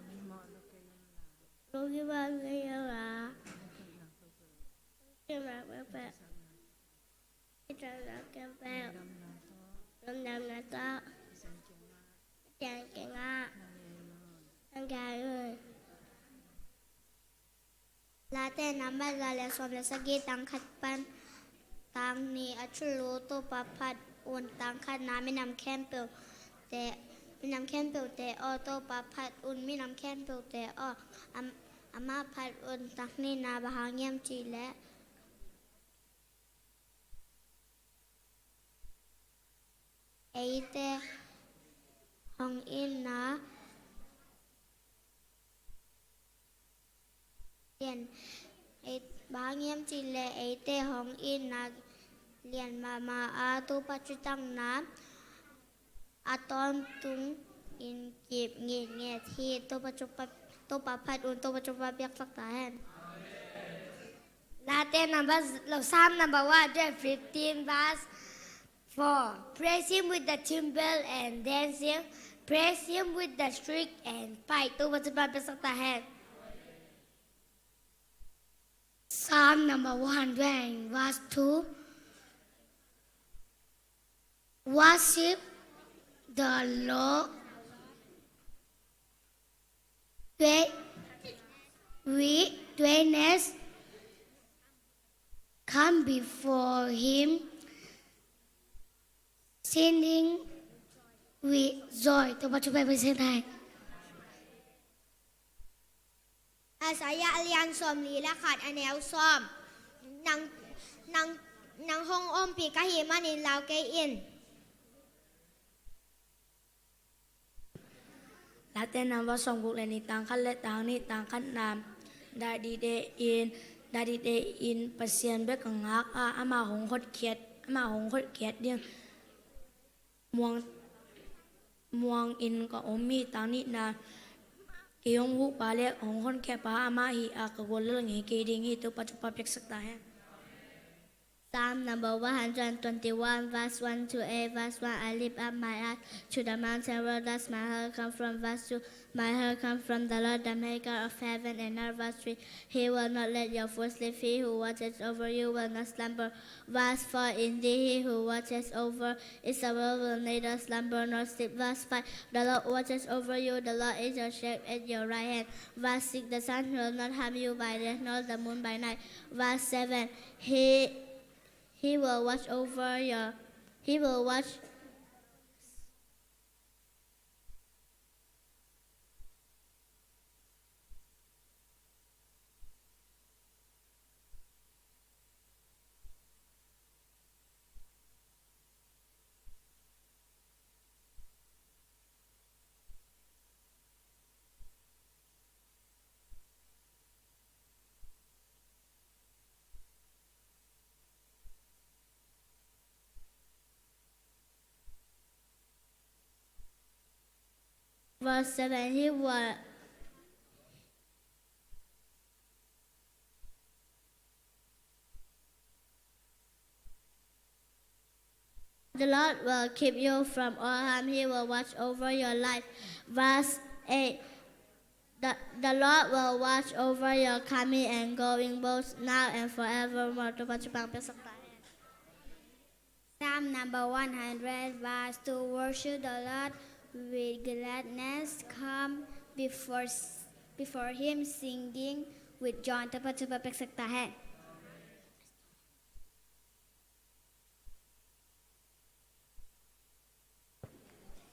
lugi wa geyawa, kima pepe, kita na kempe, dam na to, dam na to, tiang kenga, tiang kenga. Late nambat za le sawm le sagih tang khat pan tang nih a thulu Topa phat un tang khat na minam khempeuh te, minam khempeuh te aw Topa phat un minam khempeuh te aw am-, amah phat un tang nih na bang hang hiam cih leh eite hong itna lian, ei, bang hang hiam cih leh eite hong itna lian mahmah a Topa thutanna a tawntung in kip ngetnget hi. Topa Topa, Topa phat un Topa Topa piaksak ta hen. Late number, Psalm number one hundred fifteen, verse four. Praise him with the timbrel and dancing. Praise him with the shriek and pipe. Topa Topa piaksak ta hen. Psalm number one hundred, verse two. Worship the Lord. With gladness, come before him, singing with joy. Topa Topa piaksak ta hen. Isaiah a lian sawmli le khat a neu sawm. Nang, nang, nang hong ompih ka hih manin lau kei in. Late number sawmguk le nih tang khat le tang nih tang khat na, dadi de in, dadi de in Pasian bek ka ngak a, amah hong hotkhiat, amah hong hotkhiat ding. Muang, muang in ka om hi. Tang nihna, kei hong huhpa le hong honkhiatpa amah hi a, ka guallel ngei kei ding hi. Topa Topa piaksak ta hen. Psalm number one hundred twenty-one, verse one to eight, verse one, I lift up my eyes to the mountain, where does my help come from? Verse two, my help comes from the Lord, the maker of heaven and earth. Verse three, he will not let your foot slip, he who watches over you will not slumber. Verse four, indeed, he who watches over Israel will neither slumber nor sleep. Verse five, the Lord watches over you, the Lord is your shade at your right hand. Verse six, the sun will not harm you by day, nor the moon by night. Verse seven, he, he will watch over your, he will watch Verse seven, he will, the Lord will keep you from all harm. He will watch over your life. Verse eight, the, the Lord will watch over your coming and going, both now and forevermore. Topa Topa piaksak ta hen. Psalm number one hundred, verse two. Worship the Lord with gladness. Come before, before him singing with joy. Topa thupha piaksak ta hen.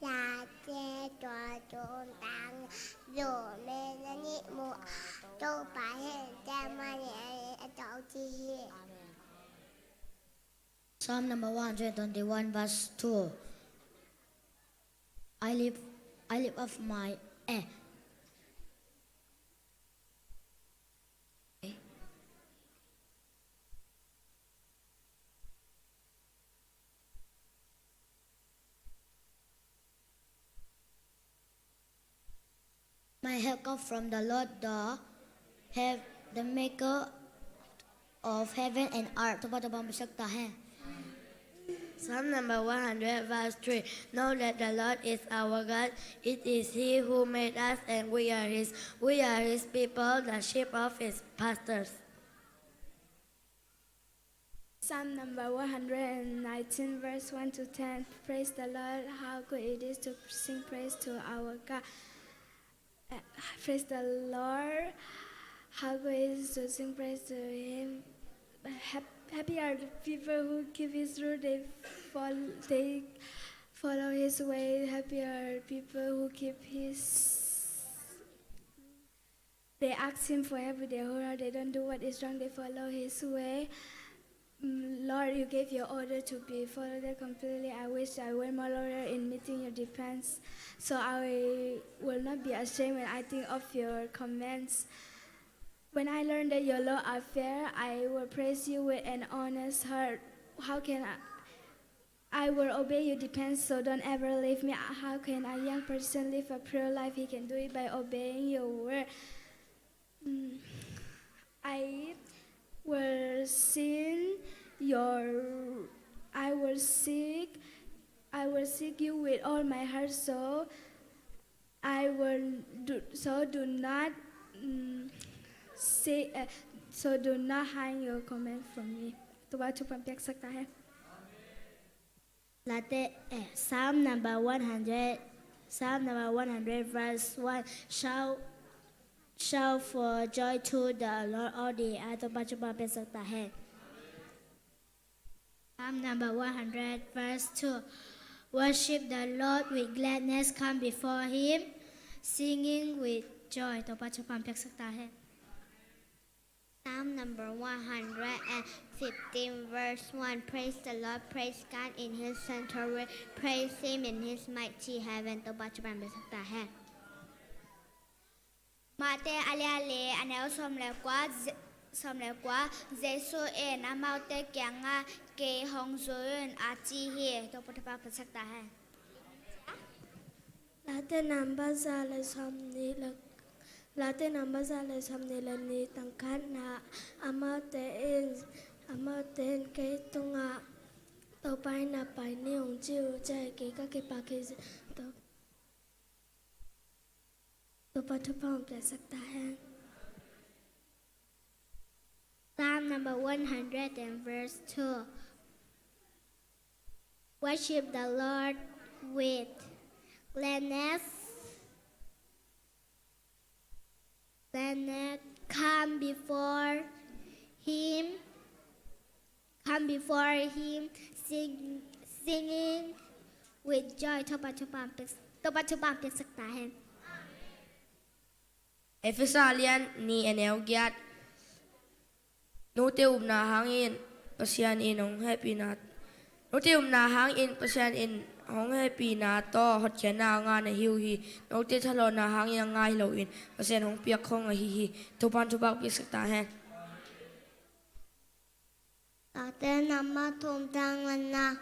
Late tua tum tang, lu me na ni mu, Topa hen te ma ni a tau ti hi. Psalm number one hundred twenty-one, verse two. I lift, I lift up my, eh. My help comes from the Lord, the hev-, the maker of heaven and earth. Topa, Topa, piaksak ta hen. Psalm number one hundred, verse three. Know that the Lord is our God. It is He who made us, and we are His. We are His people, the sheep of His pastures. Psalm number one hundred and nineteen, verse one to ten. Praise the Lord, how good it is to sing praise to our God. Uh, praise the Lord, how good it is to sing praise to Him. Hap-, happy are the people who keep His rule, they fol-, they follow His way. Happy are people who keep His They ask Him for help with their whole heart. They don't do what is wrong. They follow His way. Mm, Lord, you gave your order to be followed completely. I wish I were more loyal in meeting your demands, so I will not be ashamed when I think of your commands. When I learn that your law are fair, I will praise you with an honest heart. How can I, I will obey your demands, so don't ever leave me. How can a young person live a pure life? He can do it by obeying your word. Mm. I will sing your, I will seek, I will seek you with all my heart, so I will do, so do not, mm, say, uh, so do not hide your command from me. Topa thupha piaksak ta hen. Late, eh, Psalm number one hundred, Psalm number one hundred, verse one. Shout, shout for joy to the Lord, all the earth. Topa thupha piaksak ta hen. Psalm number one hundred, verse two. Worship the Lord with gladness, come before Him singing with joy. Topa thupha piaksak ta hen. Psalm number one hundred and fifteen, verse one. Praise the Lord, praise God in His sanctuary, praise Him in His mighty heaven. Topa thupha piaksak ta hen. Mate a lian li, a neu sawm le kua, Je-, sawm le kua, Jesu in amaute kiangah, "Kei hong zui un," a ci hi. Topa thupha piaksak ta hen. Late number za le sawmnih le, Late number za le sawmnih le nih, tang khatna, amaute in, amaute in kei tungah, "Topa in na pai ni," hong ci uh ciang, kei ka kipak hi. To-, Topa thupha hong piaksak ta hen. Psalm number one hundred and verse two. Worship the Lord with gladness. Gladness, come before Him, come before Him, sing, singing with joy. Topa thupha piak, Topa thupha piaksak ta hen. Efesa lian nih, a neu giat. Note upna hangin Pasian in hong hehpihna, note upna hangin Pasian in hong hehpihna tawh hotkhiatna a ngah na hi uh hi. Note thalawhna hangin a ngah hi loin Pasian hong piak khong ahi hi. Topa'n thupha piaksak ta hen. Late number thum, tang khatna.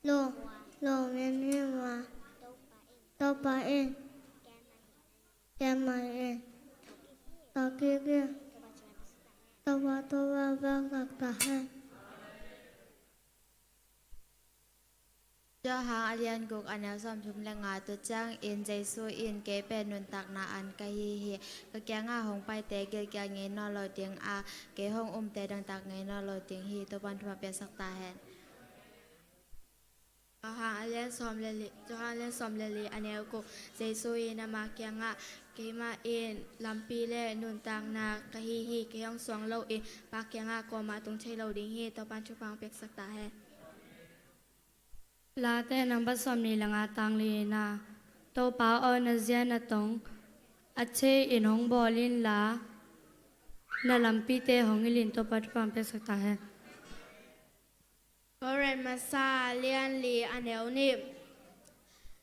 Lu, lu, min mi ma. Topa in. Kei mai in. Topa kiki. Topa, Topa piaksak ta hen. Johan a lian guk, a neu sawmthum le nga. Tua ciangin Jesu in, "Kei pen nuntakna an ka hi hi. Ka kiangah hong paite gilkial ngei nawn lo ding a, kei hong umte dangtak ngei nawn lo ding hi." Topa'n thupha piaksak ta hen. Johan a lian sawm le li, Johan a lian sawm le li, a neu guk. Jesu in ama kiangah, Keimah in lampi le nuntakna ka hi hi. Kei hong suang lo in Pa kiangah kuamah tung thei lo ding hi. Topa'n thupha hong piaksak ta hen. Late nambat sawmnih le nga, tang li-na. Topa aw, na zia na tong a thei in hong bawl inla, na lampite hong hilh in. Topa thupha hong piaksak ta hen. Korin masa lian li, a neu nih.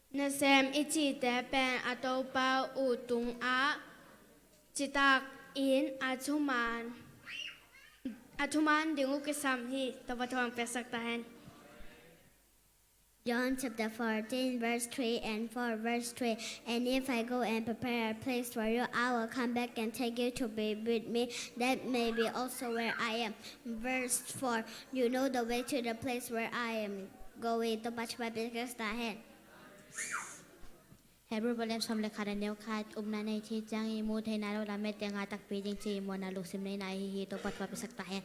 Nasem i cihte pen a topa uh tungah citak in a thuman, a thuman ding uh kisam hi. Topa thupha hong piaksak ta hen. John chapter fourteen, verse three and four, verse three. And if I go and prepare a place for you, I will come back and take you to be with me, that may be also where I am. Verse four. You know the way to the place where I am going. Topa thupha piaksak ta hen. Hebrew bung sawm le khat, a neu khat. Upna nei thei ciangin mu theihna lo, lamet teng a takpi ding ci-in muanna lungsim neihna ahi hi. Topa thupha piaksak ta hen.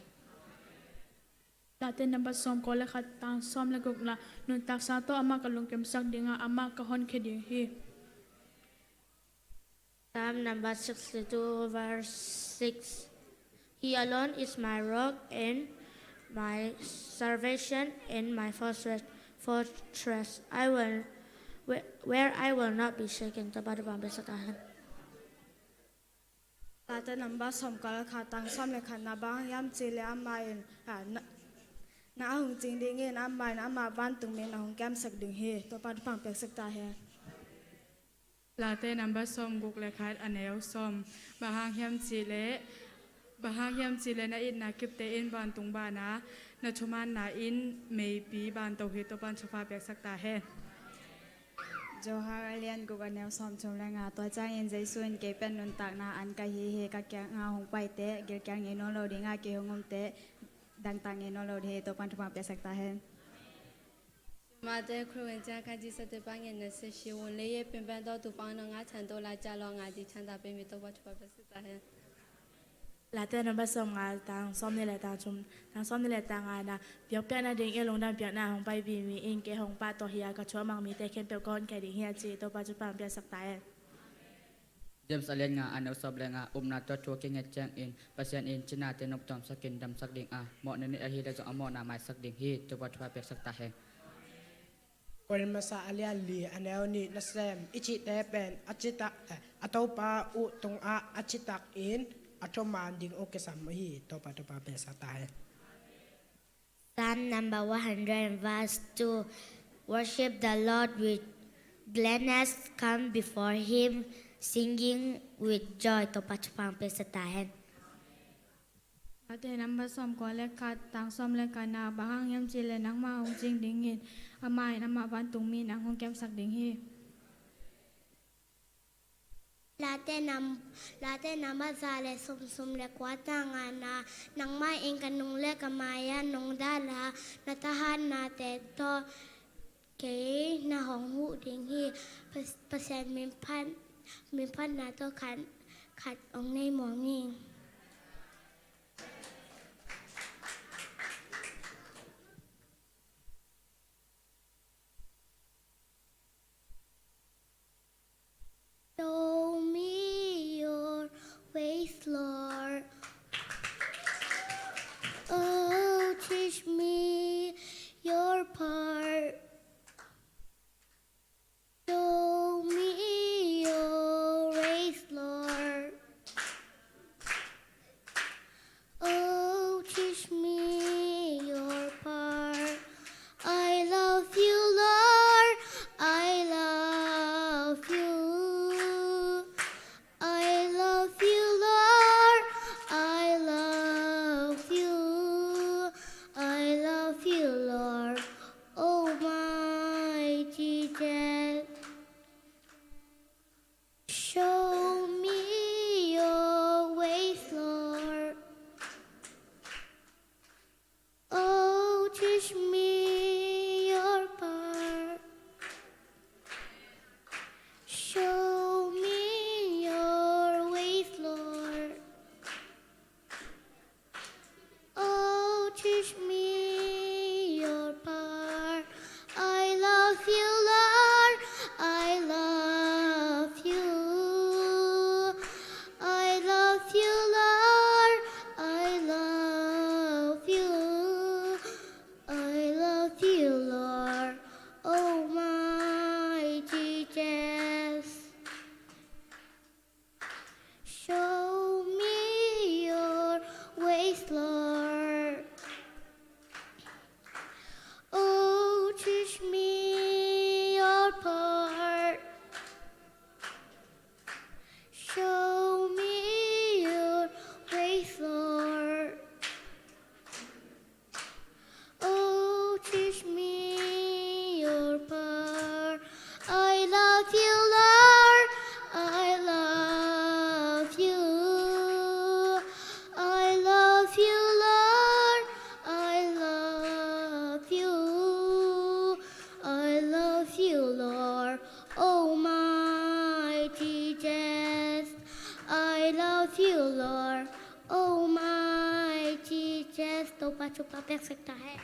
Late nambat sawmkua le khat, tang sawm le guk na. Nuntakna tawh amah ka lungkimsak ding a, amah ka honkhia ding hi. Psalm number sixty-two, verse six. He alone is my rock and my salvation and my fortress, fortress. I will, where, where I will not be shaken. Topa thupha hong piaksak ta hen. Late nambat sawmkua le khat, tang sawm le khat na. Bang hang hiam cih leh amah in, ah, na, na a hong cing dingin, amah in amah vantung mi na hong kiamsak ding hi. Topa thupha hong piaksak ta hen. Late nambat sawmguk le khat, a neu sawm. Bang hang hiam cih leh, bang hang hiam cih leh na itna kipte in vantung banah, na thumanna in meiipi banto hi. Topa'n thupha piaksak ta hen. Johan a lian guk, a neu sawmthum le nga. Tua ciangin Jesu in, kei pen nuntakna an ka hi hi. Ka kiangah hong paite gilkial ngei nawn lo ding a, kei hong umte dangtak ngei nawn lo ding hi. Topa'n thupha piaksak ta hen. Mate khruen ciang khan Jesu te pang in na se shi wun le ye pin ban do tu pang no nga chan do la cha lo nga di chan da pe mi. Topa thupha piaksak ta hen. Late nambat sawmnga, tang sawmnih le tang thum, tang sawmnih le tang nga na. Biakpiakna dingin lungdam piakna hong paipi mi in kei hong pahtawi hi a, ka thu a mang mite khempeuh ka honkhia ding hi, a ci. Topa thupha hong piaksak ta hen. James a lian nga, a neu sawm le nga. Upna tawh thu a kinget ciangin Pasian in cinate noptuamsak in damsak ding a, mawhna nei ahih leh zong a mawhna maisak ding hi. Topa thupha piaksak ta hen. Korin masa a lian li, a neu nih. Nasem i cihte pen a citak, eh, a topa uh tungah a citak in a thuman ding uh kisam hi. Topa thupha piaksak ta hen. Psalm number one hundred, verse two. Worship the Lord with gladness, come before him singing with joy. Topa thupha piaksak ta hen. Late nambat sawmkua le khat, tang sawm le khat na. Bang hang hiam cih leh nangmah hong cing dingin, amah in amah vantung mi nang hong kiamsak ding hi. Late nam, Late nambat za le sawmthum le kua, tang nga na. Nangmah in ka nung le ka mai-ah nungdal a, na thahatnate tawh kei na hong huh ding hi. Pas-, Pasian min phat, min phatna tawh khat, khat hong nei mawk ni. Show me your ways, Lord. Oh, teach me your path. Show me your ways, Lord. You, Lord, Almighty, just Topa thupha pia sak ta hen.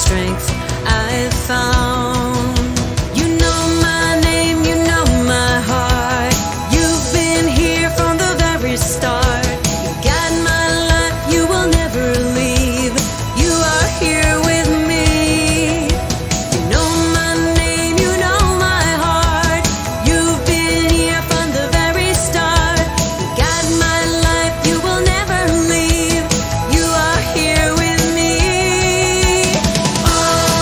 strength I've found. You know my name, you know my heart. You've been here from the very start. You guide my life, you will never leave. You are here with me. You know my name, you know my heart. You've been here from the very start. You guide my life, you will never leave. You are here with me. Oh,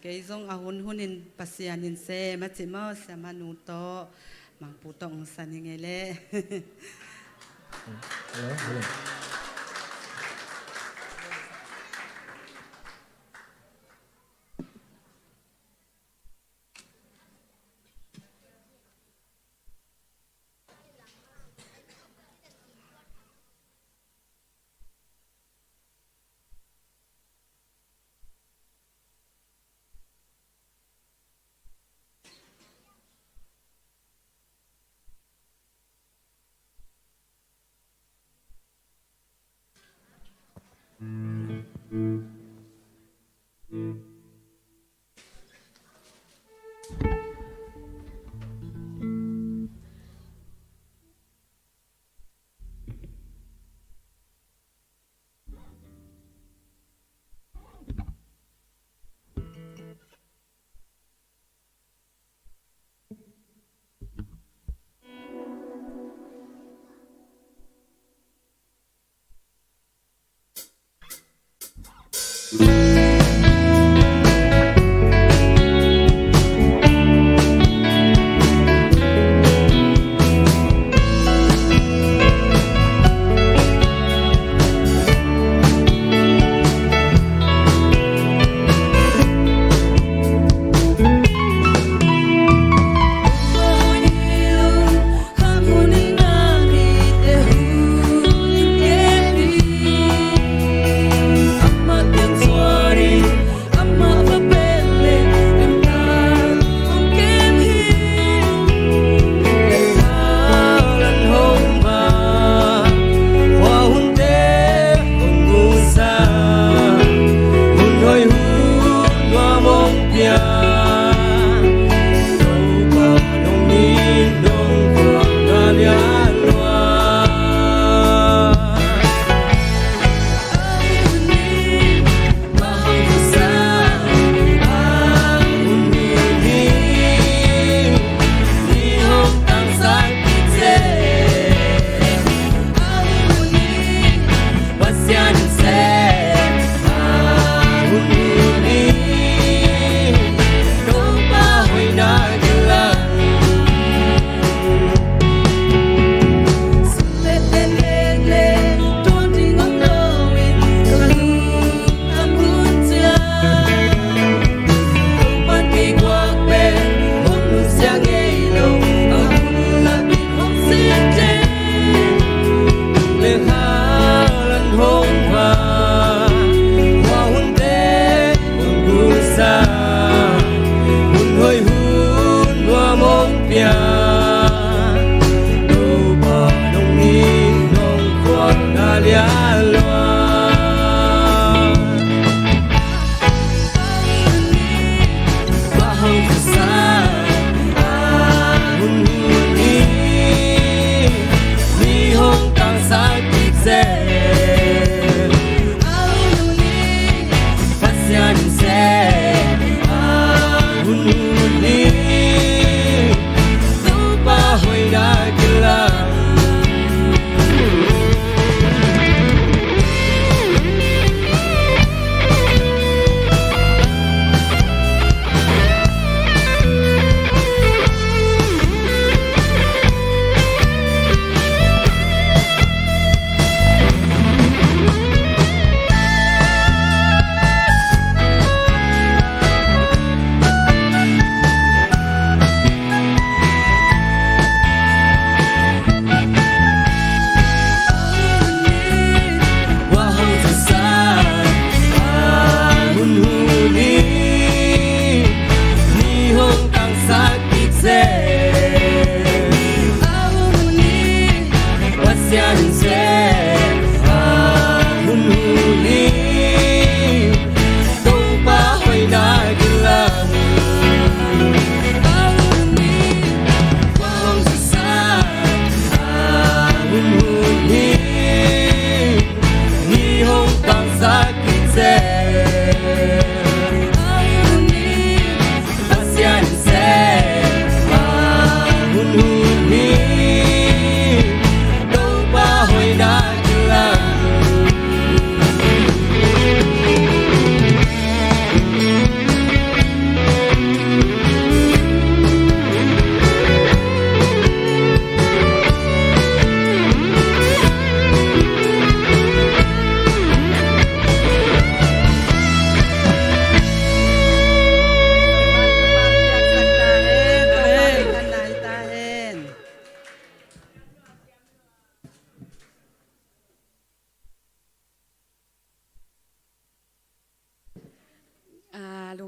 Kei zong a hun hunin Pasian in sem a ci maw, siamahnu tawh Mangpu tawh hong san hi ngei leh. Hello, hello.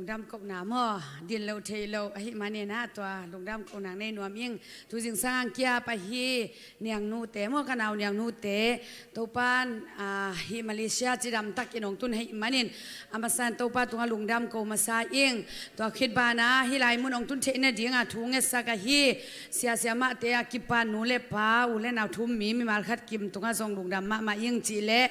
Lungdam kohna maw, din lo thei lo ahih manin ah tua lungdam kohna nei nuam ing. Tu zingsang ang kiap ahi niangnute maw, ka nau niangnute, Topan, ah, hih Malaysia cidam takin hong tun ahih manin a masa in Topa tungah lungdam ko masa ing. Tua khit banah hih lai mun hong tun theih nadingah thu ngetsak ahi sia siamahte a kipan nu le pa, u le nau thum mi, mimal khat kim tungah zong lungdam mahmah ing. Cih leh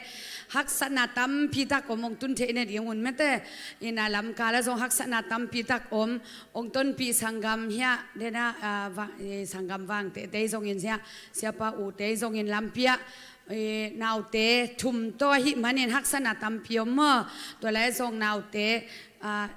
haksatna tampi tak om, hong tun theih nading un mate. Ina lamkal ah zong haksatna tampi tak om. Hong tonpih sanggam hiah, dena, ah, va-, eh, sanggam vangte te zongin hiah, siapa ute zongin lampi ah, eh, naute thum tawh ahih manin haksatna tampi om maw. Tua lai zong naute, ah,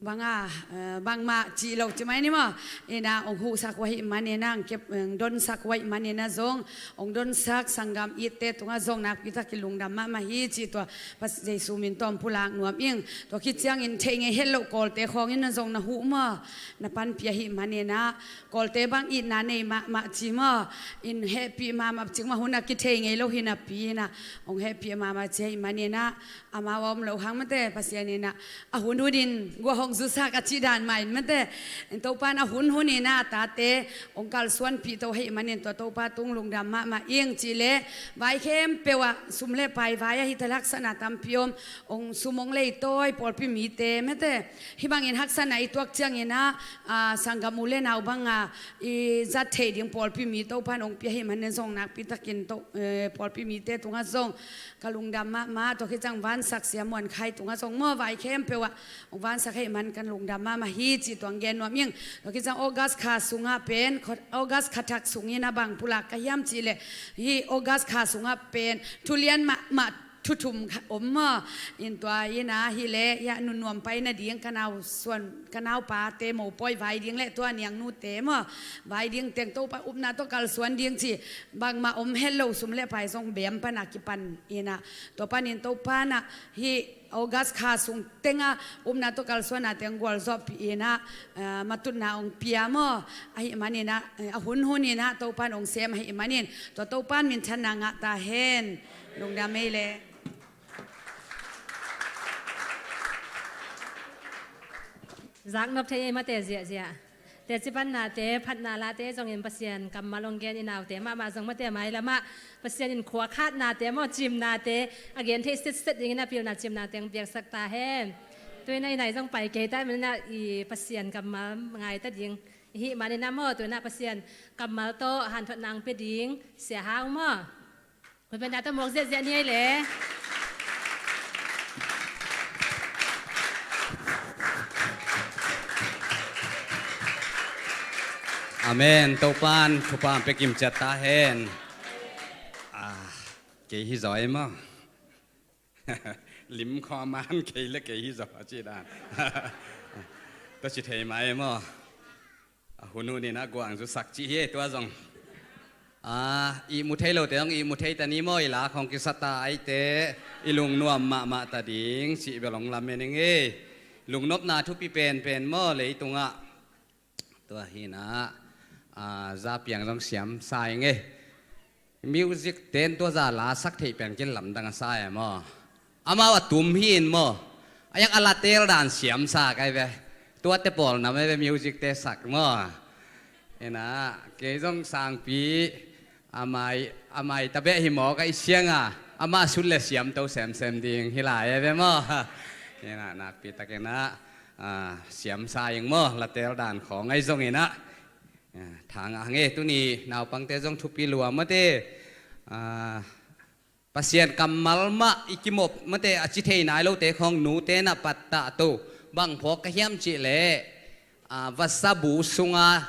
banga, eh, bangmah cih lo ci mai ni maw. Ina hong huhsak uh ahih manin ah, hong kep, hong donsak uh ahih manin ah zong, hong donsak sanggam itte tungah zong nakpi takin lungdam mahmah hi cih tua Pas-, Jesu min tawh pulak nuam ing. Tua khit ciangin theih ngei het loh Kawlte khawngin na zong na huh maw, na panpih ahih manin ah, Kawlte bang itna nei mahmah ci maw, in hehpih mahmah ci mah, hun a kithei ngei lo hi napi in ah, hong hehpih mahmah ci ahih manin ah, amau a om loh hang mate, Pasian in ah a hun hunin guah hong zusak a cih dan mah in mate. Topan a hun hunin ah a tate hong kalsuanpih to ahih manin tua Topa tung lungdam mahmah ing. Cih leh vai khempeuh ah sum le pai vai ahi ta leh haksatna tampi om, hong sum hong leitawi pawlpi mite mate. Hih bangin haksatna i tuak ciangin ah, ah, sanggam u le nau banga i zat theih ding pawlpi mi Topan hong pia ahih manin zong nakpi takin to, eh, pawlpi mite tungah zong ka lungdam mahmah. Tua khit ciang vansak Sia Muan Khai tungah zong maw, vai khempeuh ah hong vansak ahih man kan lungdam mahmah hi cih tua hong gen nuam ing. Tua khit ciang August kha sungah pen, kho-, August kha thak sungin a bang pulak ka hiam cih leh, hih August kha sungah pen thu lian mahmah thu thum kha om maw. In tua in ah hih leh hiah nunnuam pai nading ka nau suan, ka naupate mopawi vai ding le tua niangnute maw, vai ding teng Topa upna tawh kalsuan ding ci, bangmah om het lo, sum le pai zong bem pan a kipan in ah, tua panin Topan ah hih August kha sung tengah upna tawh kalsuanna teng gualzawhpih in ah, ah, matutna hong pia maw. Ahih manin ah, eh, a hun hunin ah Topan hong sem ahih manin tua Topan minthanna ngah ta hen. Lungdam ei le. Zaknop thei ei mate ziahziah. Teci pannate, phatna late zongin Pasian kammal hong gen i naute mahmah zong mate mailamah Pasian in khua khatnate maw, cimnate a gen thei sitset dingin a pilna cimnate hong piaksak ta hen. Tu-in ah i nai zong pai kei ta ahih manin ah i Pasian kammal ngai ta ding i hih manin ah maw, tu-in ah Pasian kammal tawh hanthotna hong pia ding Sia Hau maw. Khutbetna tawh muak ziahziah ni ei le. Amen. Topan thupha hong pia kimciat ta hen. Ah, kei hi zaw ei maw. Lim khawm man kei le kei hi zaw a ci dan. Tua ci thei mah ei maw. A hun hunin ah guang zusak cih hi ei tua zong. Ah, ihmu thei lote zong ihmu thei ta ni maw, i lak hong kisa ta ahih teh i lungnuam mahmah ta ding cih bel hong lamen ing ei. Lungnopna thupi penpen maw leitungah. Tua hi in ah, ah, za piang zong siam sa ing ei. Music ten tua za la sak theih pen kin lamdang a sa e maw. Amau a tum hi in maw. A yak a la tel dan siam sa kai ve. Tuate pawl nam e ve music te sak maw. Ina, kei zong sangpi, a mai, a mai tabeh hi maw ka i siang a. Amah sut le siam to semsem ding hi lai e ve maw. Ina, nakpi takin ah, ah, siam sa ing maw. La tel dan khawng ahi zongin ah. Ah, thangah hang e, tuni naupangte zong thupi lua mate. Ah, Pasian kammal mah i kimop mate, a ci thei nai lote khawng nute na pattah to. Bang phawk ka hiam cih leh, ah, vasa bu sunga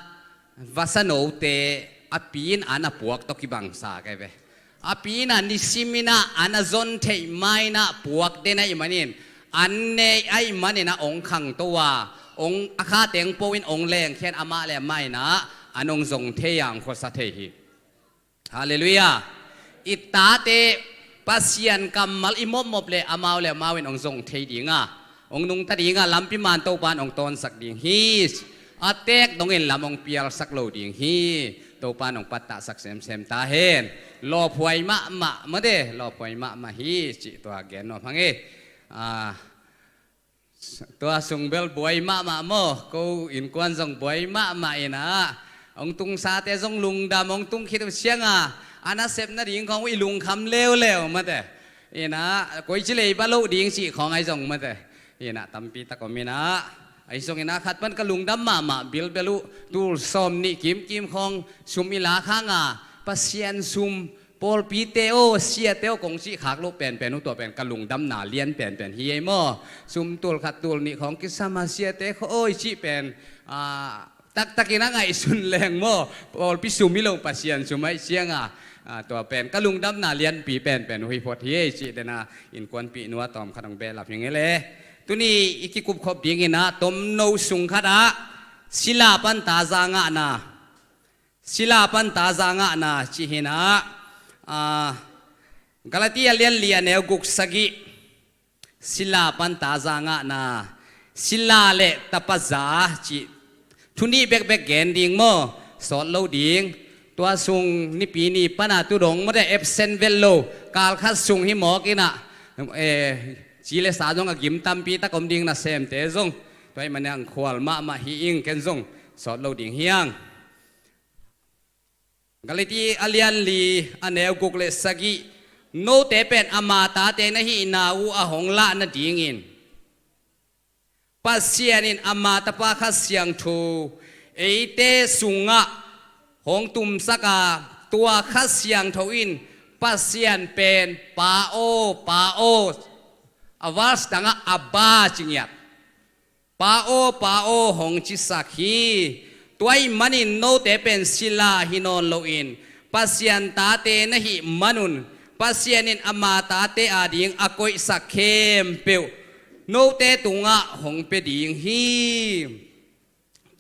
vasa note a pi in an a puak tawh kibang sa kai ve. A pi in a nisimin ah an a zon theih ma in ah puak den ahih manin, an nei ahih manin ah hong khangto a, hong a kha teng po in hong lengkhia in amah le amah in ah an hong zong thei a hong khuasa thei hi. Halleluiah. I tate Pasian kammal i mopmop le amau le amau in hong zong thei ding a, hong nungta ding a, lampi man Topa in hong tawnsak ding hi. A tek dongin lam hong pialsak lo ding hi. Topa in hong pattahsak semsem ta hen. Lawphuai mahmah mate, lawphuai mahmah hi cih tua gen nuam hang e. Ah, Tua sung bel buai mahmah maw, ko innkuan zong buai mahmah in ah, hong tungsate zong lungdam, hong tung khit uh ciang a, a nasep nading khawng uh i lungkham leuleu mate. In ah koici leiba loh ding cih khawng ahi zong mate. In ah tampi tak om in ah, ahi zong in ah khat pan ka lungdam mahmah bilbel uh, tul sawm nih kimkim khawng sum i lak hang a, Pasian sum, pawlpite aw, siate aw kong cih khak loh penpen uh, tua pen ka lungdamna lian penpen hi ei maw. Sum tul khat tul nih khawng kisam a, siate khaw aw i cih pen, ah, taktakin a ngaihsun leng maw, pawlpi sum hi lo, Pasian sum ahih ciang a, ah, tua pen ka lungdamna lianpi penpen uh hi phot hi ei cih den a, innkuanpih nu a tawm khat hong behlap hi ing ei le. Tuni i kikupkhop ding in ah tomno sung khat ah sila pan taza ngahna, sila pan taza ngahna cih hi in ah, ah, Galati a lian li a neu guk sagih, sila pan taza ngahna, sila le tapa za cih thu nih bekbek gen ding maw, sawt lo ding. Tua sung Nipi ni pan a tu dong mate, absent vet lo, kal khat sung hi mawk in ah, eh, ci le sa zong a gim tampi tak om ding, nasemte zong. Tua ahih manin ah khual mahmah hi ing, ken zong sawt lo ding hi ing. Galati a lian li a neu guk le sagih, note pen ama tate na hihna uh a hong lah nadingin Pasian in ama Tapa Kha Siangtho eite sungah hong tumsak a, tua Kha Siangtho in Pasian pen Pa aw, Pa aw, a verse dangah Abba ci ngiat. Pa aw, Pa aw hong cisak hi. Tua ahih manin note pen sila hi nawn loin Pasian tate na hih manun, Pasian in ama tate ading a koihsak khempeuh note tungah hong pia ding hi.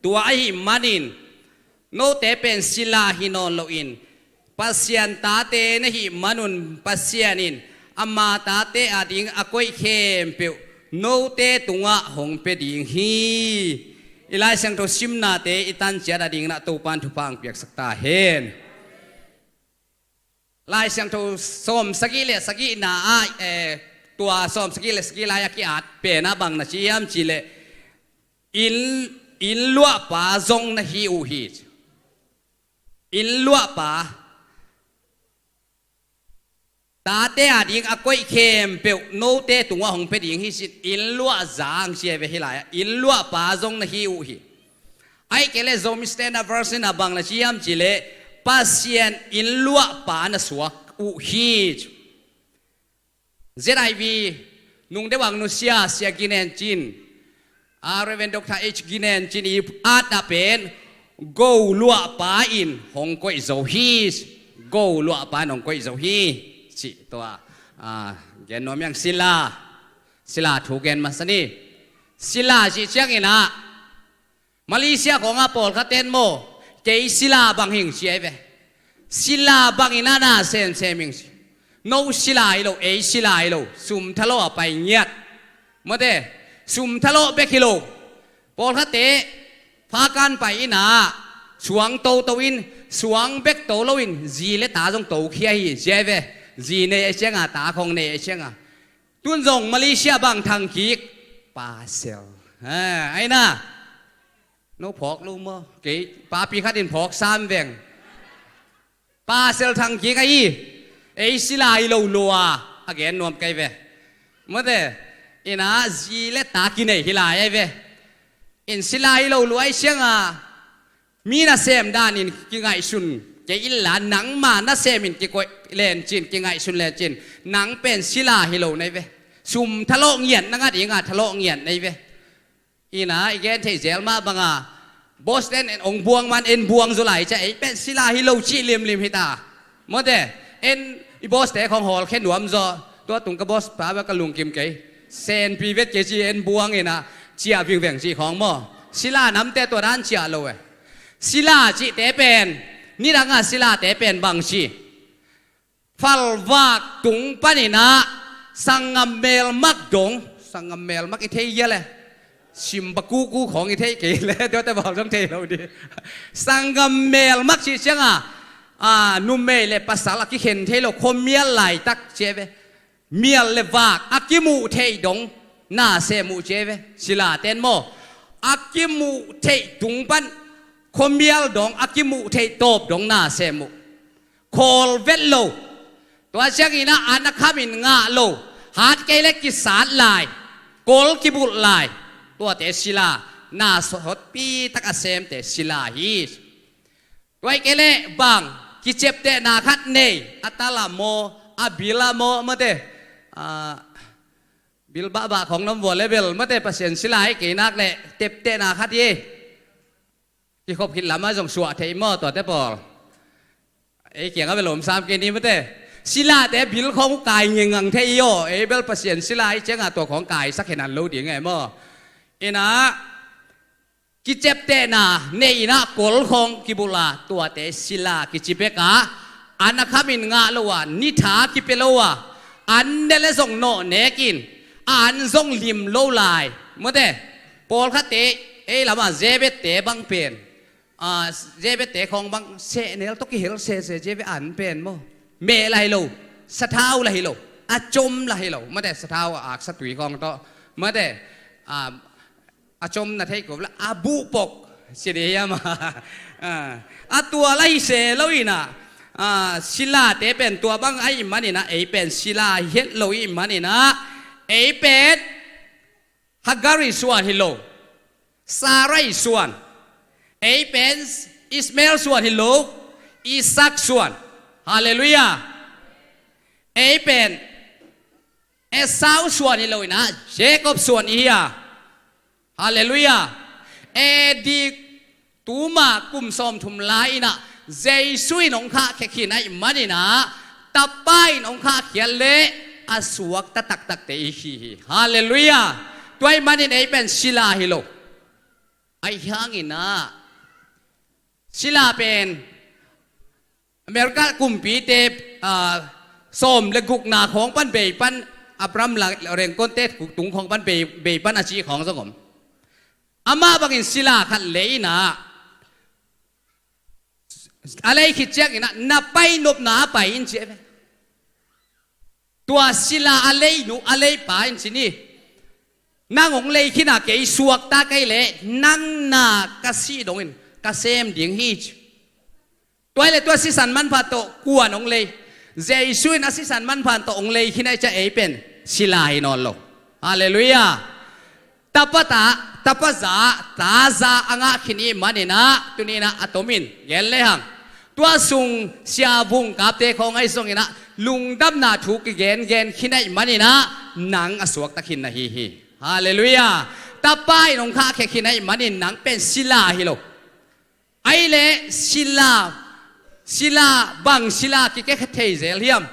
Tua ahih manin note pen sila hi nawn loin Pasian tate na hih manun, Pasian in ama tate ading a koih khempeuh note tungah hong pia ding hi. I Lai Siangtho simnate i tan ciat a dingin ah Topan thupha hong piaksak ta hen. Lai Siangtho sawm sagih le sagihna ah, eh, tua sawm sagih le sagih lai a ki-at pen ah bang na ci hiam cih leh, inn, inn luahpa zong na hi uh hi. Inn luahpa, tate ading a koih khempeuh note tungah hong pia ding hi ci-in, inn luah zang ci ei ve hih lai-ah. Inn luahpa zong na hi uh hi. Ahih kei leh Zomi Standard Version a bang na ci hiam cih leh, Pasian inn luahpa na suak uh hi. Z I V, nung deuh ang nusia, Sia Ginen Cin, a, Reverend Doctor H Ginen Cin i at ah pen, go luahpa in hong koih zo hi, go luahpa in hong koih zo hi, cih tua, a, gen nuam hi ing. Sila, sila thu gen masa ni. Sila cih ciangin ah, Malaysia khawngah pawlkhat ten maw, kei sila bang hi ing ci ei ve. Sila bangin ah na semsem hi ing ci. No sila hi lo, ei sila hi lo, sum thalawh a pai ngiat. Mawte, sum thalawh bek hi lo. Pawlkhatte phakan pai in ah, suang toto in, suang bek to loin zi le ta zong tokhia hi ci ei ve. Zi nei a ciang a, ta khawng nei a ciang a. Tun zong Malaysia bang thangkik, pasal. Ha, ai na. No phawk lo maw? Kei papi khat in phawk sam veng. Pasal thangkik ahi. Ei sila hi lo lua, a gen nuam kei ve. Mawte, in ah zi le ta kinei hi lai ei ve. In sila hi lo lua ahih ciang a, mi nasem danin kingaihsun kei inla, nangma nasemin kikoih len cin, kingaihsun len cin, nang pen sila hi lo na hi ve. Sum thalawh ngiat na ngah ding a, thalawh ngiat na hi ve. In ah i gen theih zel mah bang a, boss ten en hong buang man en buang zaw lai ciang, ei pen sila hi lo cih limlim hi ta. Mawte, en i boss te khawng hawlkhia nuam zaw. Tua tung ka boss pa bek ka lungkim kei. Senpi vet kei ci, en buang in ah, ciah vingveng cih khawng maw. Sila namte tua dan ciah lo e. Sila cihte pen, nidang a silate pen bang ci, falvak tung panin ah sanggam melmak dong. Sanggam melmak i thei hia le? Simbakuku khawng i theih kei le, tuate bawl zong thei lo di. Sanggam melmak cih ciang a, a, numei le pasal a kikhen thei lo, khuamial laitak ci ei ve. Mial le vak a kimuh theih dong. Na sem uh ci ei ve, sila ten maw. A kimuh theih tung pan khuamial dong, a kimuh theih tawp dong na sem uh. Khawl vet lo. Tua ciangin ah an a khamin ngah lo. Hat kei le kisat lai. Kol kibulh lai. Tuate sila, na sawtpi tak a semte sila hi. Tua hi kei leh bang, kiciaptehna khat nei, a tal ah maw, a bil ah maw, mate. A, bil bahbah khong na om vua le bel, mate, Pasian sila hi kei nak leh, teptehna khat hi. Kikhop khit lam ah zong suah thei maw, tuate pawl. Ei kiang ah bel om sam kei ni, mate. Silate bil khong kai ngengang thei hi aw, ei bel Pasian sila hi ciangah tua khong kaisak henan lo ding e maw. Inah, kiciaptehna nei inah kol khong kibulh a, tuate sila kici bek a, an a khamin ngah lo a, nitha kipia lo a, an ne le zong nawh nekin, a an zong lim lo lai. Mate, pawlkhatte, ei lamah zebette bang pen, a, zebette khong bang sehnel tawh kihel sese zebe an pen maw. Meh lah hi lo, sathau lah hi lo, a com lah hi lo, mate, sathau a aksa tui khong tawh, mate, a, a com na thei kop la a buhpok ci dih hiam a. A, a tua la hi se lo inah, a, silate pen tua bang ahih maninah, ei pen sila hi het lo ahih maninah, ei pen Hagar ii suan hi lo, Sarah ii suan, ei pen Ishmael suan hi lo, Isaac suan. Halleluiah. Ei pen Esau suan hi lo inah, Jacob suan i hi a. Halleluiah. A D tuma kum sawmthum lai inah, Jesu in hong khahkhia khin ahih maninah, Tapa in hong khahkhiat leh a suakta taktakte i hi hi. Halleluiah. Tua ahih manin ei pen sila hi lo. Ahi hanginah, sila pen America kumpite, a, sawm le gukna khawng pan bei pan, Abraham Lincoln-te tung khawng pan bei, bei pan a cih khawng zong om. Amah bangin sila khat lei inah, a lei khit cianginah, na pai nopna ah pai in ci ei ve. Tua sila a lei nu, a lei pa in ci ni. Nang hong lei khin a, kei suakta kei leh, nang na ka sih dongin ka sem ding hi ci. Tua hi leh tua sisan manpha tawh kuan hong lei? Jesu in a sisan manpha tawh hong lei khin ahih ciang ei pen sila hi nawn lo. Halleluiah. Tapa ta, tapa za, ta za a ngah khin ahih maninah, tuni inah a tomin gen lehang, tua sung sia vung kapte khawng ahi zonginah, lungdamna thu kigengen khin ahih maninah, nang a suakta khin na hi hi. Halleluiah. Tapa in hong khahkhia khin ahih manin nang pen sila hi lo. Ahih leh sila, sila, bang sila kikhe thei zel hiam?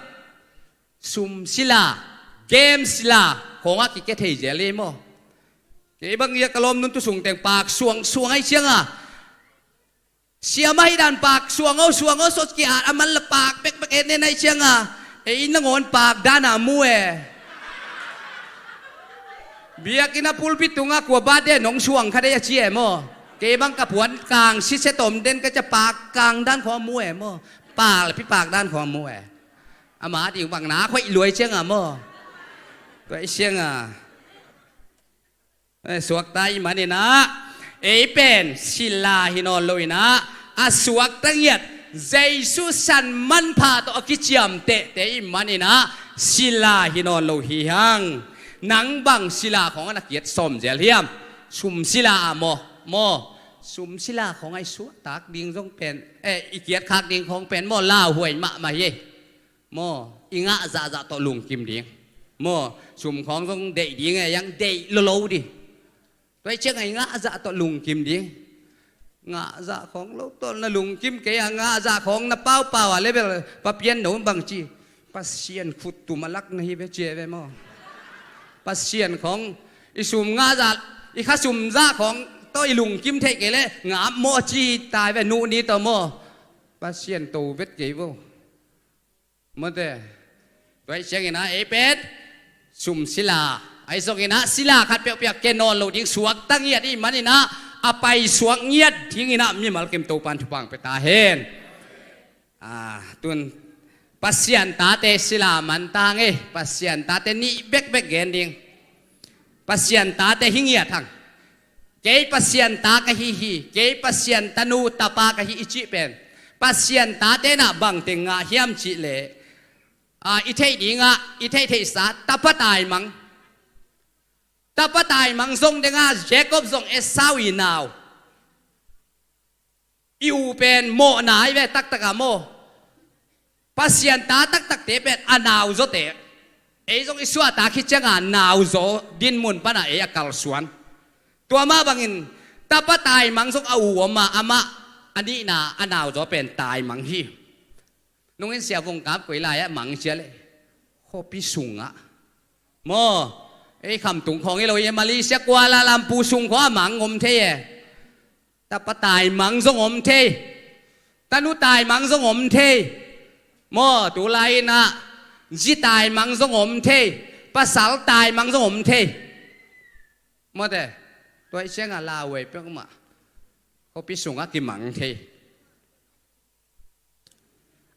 Sum sila, game sila khawngah kikhe thei zel hi maw. Kei bang ia ka lawmnun tu sung teng paak suangsuang ahih ciangah, siam ahih dan paak suang aw, suang aw, sawt ki-at a man la paak bekbek et nen ahih ciangah, ei nangawn paak dan a mu e. Biakinn a pulpit tungah kua birthday nong suang kha dei a ci e maw. Kei bang ka puan kang sitset om den ka cia, paak kang dan khawng a mu e maw. Paak le pi paak dan khawng a mu e. Ama ding bang na khoih luai ciangah maw. Tua ahih ciangah, eh, suakta ahih maninah, ei pen sila hi nawn lo inah, a suakta ngiat Jesu san manpha tawh a kiciamtehte ahih maninah, sila hi nawn lo hi hang. Nang bang sila khawng a na kiat sawm zel hiam? Sum sila ah maw, maw. Sum sila khawng a i suaktak ding zong pen, eh, i kiatkhak ding khawng pen maw, lauhuai mahmah hi. Maw, i ngah zahzah tawh lungkim ding. Maw, sum khawng zong deih ding e, yang deih lolo dih. Tua ahih ciangah i ngah zah tawh lungkim ding. Ngah zah khawng lo tawh na lungkim kei a, ngah zah khawng na paupau a le bel, papian no bang ci, Pasian khuttum a lak na hi ve ci e ve maw. Pasian khawng, i sum ngah zah, i khasum zah khawng tawh i lungkim theih kei le, ngah maw ci tai ve, nuh ni tawh maw. Pasian to vet kei vo. Mate. Tua ahih ciangin ah ei pen sum sila, ahi zongin ah sila khat peuhpeuh kia nawn lo ding, suakta ngiat ahih manin ah a paisuak ngiat dingin ah mimal kim Topan thupha pia ta hen. Ah, tun Pasian tate sila man ta hang e, Pasian tate nih bekbek gen ding. Pasian tate hi ngiat hang. Kei Pasian ta ka hi hi, kei Pasian tanu tapa ka hi i cih pen Pasian tate nah bangteng ngah hiam cih leh, a, i theih dingah i theihtheihsa tapa taimang. Tapa taimang zong dengah Jacob zong Esau i nau. I u pen mawhna ahi ve taktak a maw. Pasian ta taktakte pen a nau zawte. Ei zong i suahtak hi cianga nau zaw dinmun pana ei a kalsuan. Tua mah bangin tapa taimang zong a u om a, amah a nihna a nau zaw pen taimang hi. Nungin Sia Vung Kap koi lai-ah mang cia le. Khuapi sungah. Maw, ei khamtung khawng hi lo hi, Malaysia Kuala Lumpur sung khawng a mang om thei e. Tapa taimang zong om thei. Tanu taimang zong om thei. Maw, tu lai-in ah zi taimang zong om thei. Pasal taimang zong om thei. Mawte, tua i ciangah lauhuai pek mah khuapi sungah kimang thei.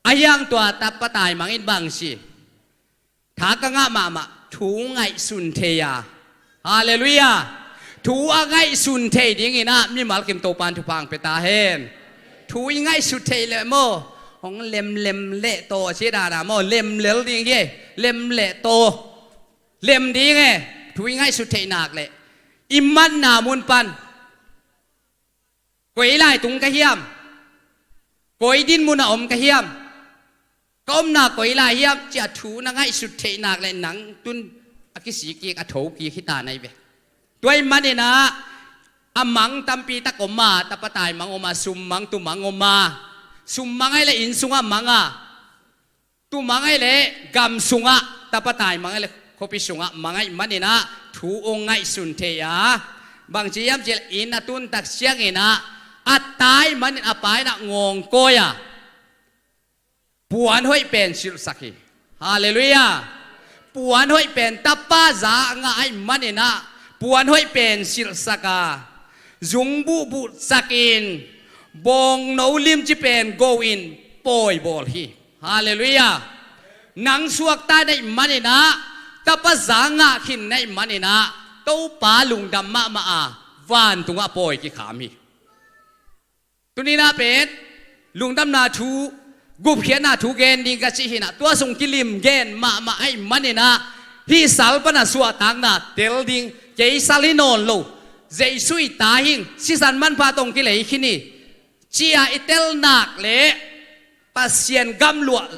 A hiang tua tapa taimang in bang ci? Tha ka ngah mahmah thu ngaihsun thei a. Halleluiah. Thu a ngaihsun thei dingin ah mimal kim Topan thupha hong pia ta hen. Thu i ngaihsut theih leh maw, hong lemlem leh taw a ci dana maw, lemlel ding hi. Lem leh taw. Lem ding e. Thu i ngaihsut theih nak leh i manna mun pan koi lai tung ka hiam? Koi dinmun a om ka hiam? Ka omna koi lai hiam? Ci-a thu na ngaihsut theih nak leh nang tun a kisik kik a tho kik hi ta na hi ve. Tua ahih manin ah a mang tampi tak om a, tapa taimang om a, sum mang tu mang om a. Sum mang ahih leh inn sungah mang a. Tu mang ahih leh gam sungah, tapa taimang ahih leh khuapi sungah mang ahih manin ah thu hong ngaihsun thei a. Bangci hiam cih leh inn a tun tak ciangin ah a tai manin a pa in ah ngawngkawi a, puan hoih pen silhsak hi. Halleluiah. Puan hoih pen tapa za ngah ahih manin ah puan hoih pen silhsak a, zungbuh buhsakin, bawngno limci pen go-in pawi bawl hi. Halleluiah. Nang suakta na hih manin ah, tapa za ngah khin na hih manin ah, Topa lungdam mahmah a, vantungah pawi kikham hi. Tuni-in ah pen lungdamna thu, gupkhiatna thu gen ding ka cih hi-in ah, tua sung kilim gen mahmah ahih manin ah, hih sal pana suahtakna tel ding, kei sal hi nawn lo, Jesu i ta hing, sisan manpha tawh kilei khin hi, ci-a i tel nak leh Pasian gamluah,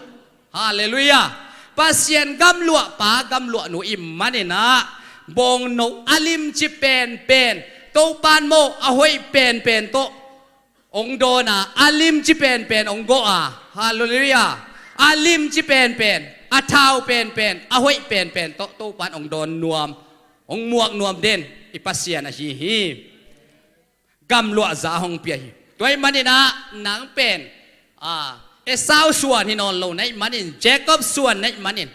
halleluiah, Pasian gamluah pa gamluah nu i hih manin ah, bawngno a limci penpen, Topan maw a hoih penpen tawh hong dawn a, a limci penpen hong gawh a, halleluiah, a limci penpen, a thau penpen, a hoih penpen tawh Topan hong dawn nuam, hong muak nuam den i Pasian ahi hi. Gamluah za hong pia hi. Tua ahih manin ah nang pen, a, Esau suan hi nawn lo na hih manin, Jacob suan na hih manin,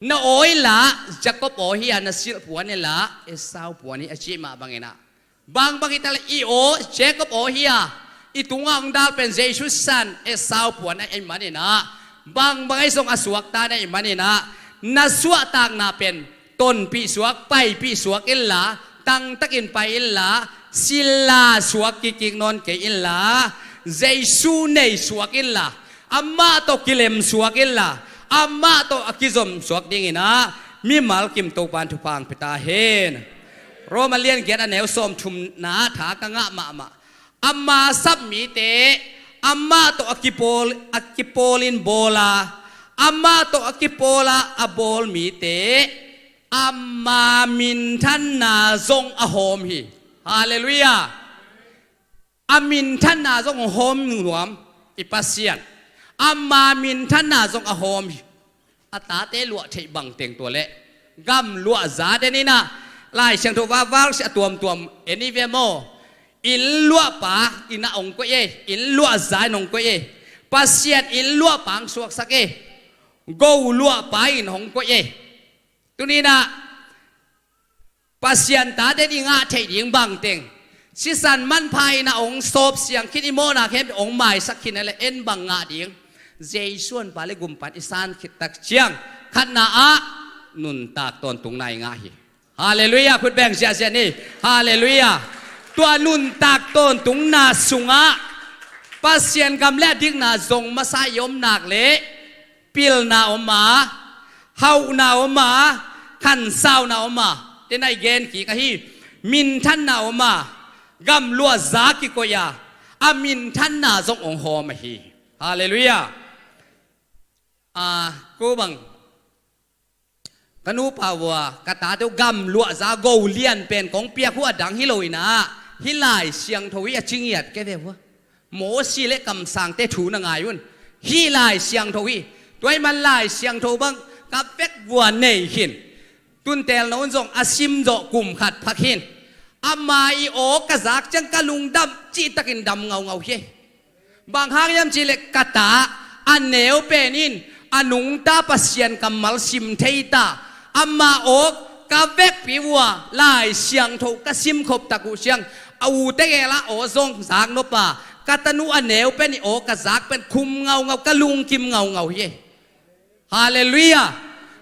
na aw inla, Jacob aw hi-a, na silh puan inla, Esau puan hi a cih mah bangin ah, bangbang hi ta leh i aw Jacob aw hi-a, i tungah hong dal pen Jesu sisan Esau puan ahih manin ah, bangbang ahi zong a suakta na hih manin ah, na suahtakna pen tonpih suak, paipih suak inla, tangtakin pai inla, sila suak kikkik nawn kei inla, Jesu nei suak inla, amah tawh kilem suak inla, amah tawh a kizom suak dingin ah, mimal kim Topan thupha hong pia ta hen. Roma liangiat a neu sawmthumna tha ka ngah mahmah. Ama sap mite, amah tawh a kipawl, a kipawlin bawl a, amah tawh a kipawl a, a bawl mite, ama minthanna zong a hawm hi. Halleluiah. A minthanna zong a hawm nuam i Pasian. Ama minthanna zong a hawm hi. A tate luah theih bangteng tua leh gamluah za den in ah, Lai Siangtho va, verse a tuamtuam en hi ve maw. Inn luahpa in ah hong koih ei, inn luah za in hong koih ei. Pasian inn luahpa hong suaksak ei. Go luahpa in hong koih ei. Tuni-in ah Pasian tate i ngah theih ding bangteng, sisan manpha in ah hong sawp siang khin, i mawhna khempeuh hong maisak khin a leh en bang ngah ding? Jesu honpa le gumpa in i san khit tak ciang, khatna ah nuntak tawntungna i ngah hi. Halleluiah. Khut beng siahsiah ni. Halleluiah. Tua nuntak tawntungna sungah Pasian gam le a dikna zong masa i om nak leh pilna om a, hauhna om a, khansauna om a, tena i gen kik ahi. Minthanna om a, gamluah za kikoih a, a minthanna zong ong hawm ahi. Halleluiah. A, ko bang ka nupa vua ka tate uh gamluah za go lian pen kong piak uh a dang hi lo inah, hih Lai Siangtho hi a cingiat kei ve vua. Mosi le kamsangte thu na ngai un. Hih Lai Siangtho hi. Tua ahih man Lai Siangtho bang ka vek vua nei khin. Tuntel na un zong a sim zawh kum khat phak hin. Ama i aw ka zak ciang ka lungdam cihtakin dam ngaungau hi. Bang hang hiam cihleh ka ta a neu pen in a nungta Pasian kammal sim thei ta. Ama aw ka vekpi vua Lai Siangtho ka sim khop tak uh ciang a ute gela aw zong zak nop a, ka tanu a neu pen i aw ka zak pen khum ngaungau, ka lungkim ngaungau hi. Halleluiah.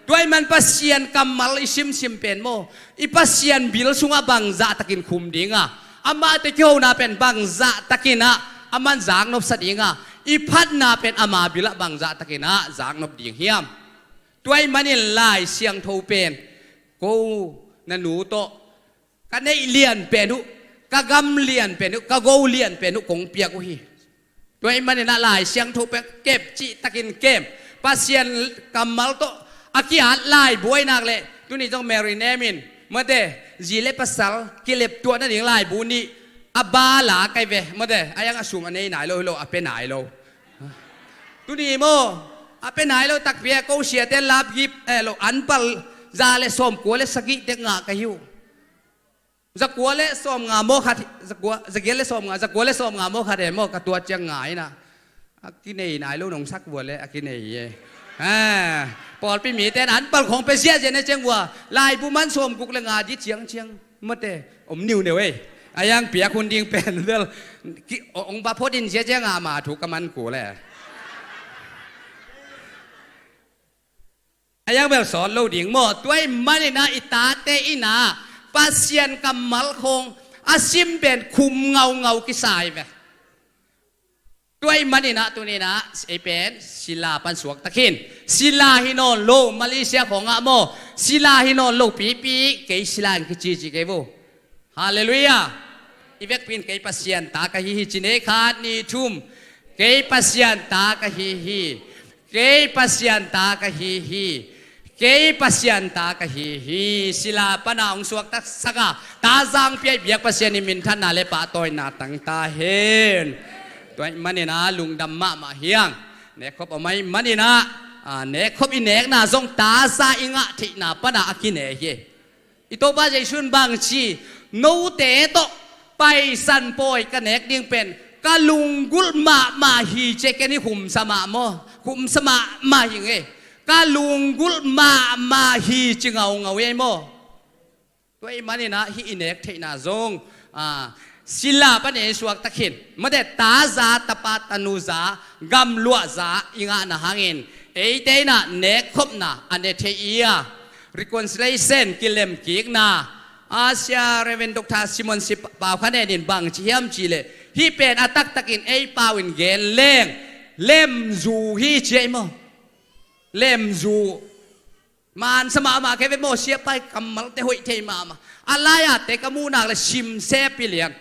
Tua ahih man Pasian kammal i simsim pen maw, i Pasian bil sungah bangzahtakin khum ding a, amahte kihona pen bangzahtakin ah aman zaknopsa ding a, i phatna pen ama bil ah bangzahtakin ah zaknop ding hiam? Tua ahih manin Lai Siangtho pen ko na nu tawh ka neih lian pen uh, ka gam lian pen uh, ka go lian pen uh kong piak uh hi. Tua ahih manin ah Lai Siangtho pen kem cihtakin kem. Pasian kammal tawh a ki-at laibu ahih nak leh tuni zong Mary Nem in mate, zi le pasal kilep tuah nading laibu nih a ba la kai ve mate, a yang a sum a nei nai lo hi lo, a pe nai lo. Tuni maw, a pe nai lo takpi a, ko siate lapgip eh lo anpal za le sawmkua le sagih tek ngah ka hi uh. Zakua le sawmnga maw khat, zakua, zagiat le sawmnga, zakua le sawmnga maw khat e maw, ka tuat ciang nga inah. A kinei nai lo nong sak vua le a kinei e. Ah, pawlpi mite in anpal khong pe ziahziah ne ciang vua. Laibu man sawmguk le nga di ciangciang mate om niuneu e. A yang piak hun ding pen bel ki, ong ba phot in ziahziah nga ma thu ka man ku le. A yang bel sawt lo ding maw? Tua ahih manin ah i tate in ah Pasian kammal khong a sim pen khum ngaungau kisai ve. Tua ahih manin ah tuni in ah ei pen sila pan suakta khin. Sila hi nawn lo, Malaysia khong ah maw, sila hi nawn lo pipi, kei sila in kicici kei vo. Halleluiah. I vekpi in kei Pasian ta ka hi hi ci ni, khat nih thum. Kei Pasian ta ka hi hi. Kei Pasian ta ka hi hi. Kei Pasian ta ka hi hi. Sila pana hong suakta sak a, ta zangpi a i biak Pasian in minthanna le pahtawina tang ta hen. Tua ahih manin ah lungdam mahmah hi hang. Nekkhop om ahih manin ah, ah, nekkhop i nekna zong ta za i ngah theihna pana a kine hi. I Topa Jesu in bang ci, note tawh Paisan pawi ka nek ding pen ka lunggulh mahmah hi ci e, ken hi khumsa mah maw, khumsa mahmah hi ing e. Ka lunggulh mahmah hi ci ngaungau hi ei maw? Tua ahih manin ah hih i nek theihna zong, ah, sila pan ei suakta khin. Mate, ta za, tapa tanu za, gamluah za i ngahna hangin eite in ah nekkhopna a ne thei i a, reconciliation, kilemkikna, a sia Reverend Doctor Simon si pau kha nen in bang ci hiam cihleh, hih pen a taktakin ei pau in gen leng lemzu hi ci ei maw? Lemzu. Mansa mahmah kei ve maw, siapa i kammalte hoih thei mahmah. A lai-ate ka muh nak le simsep hi lian.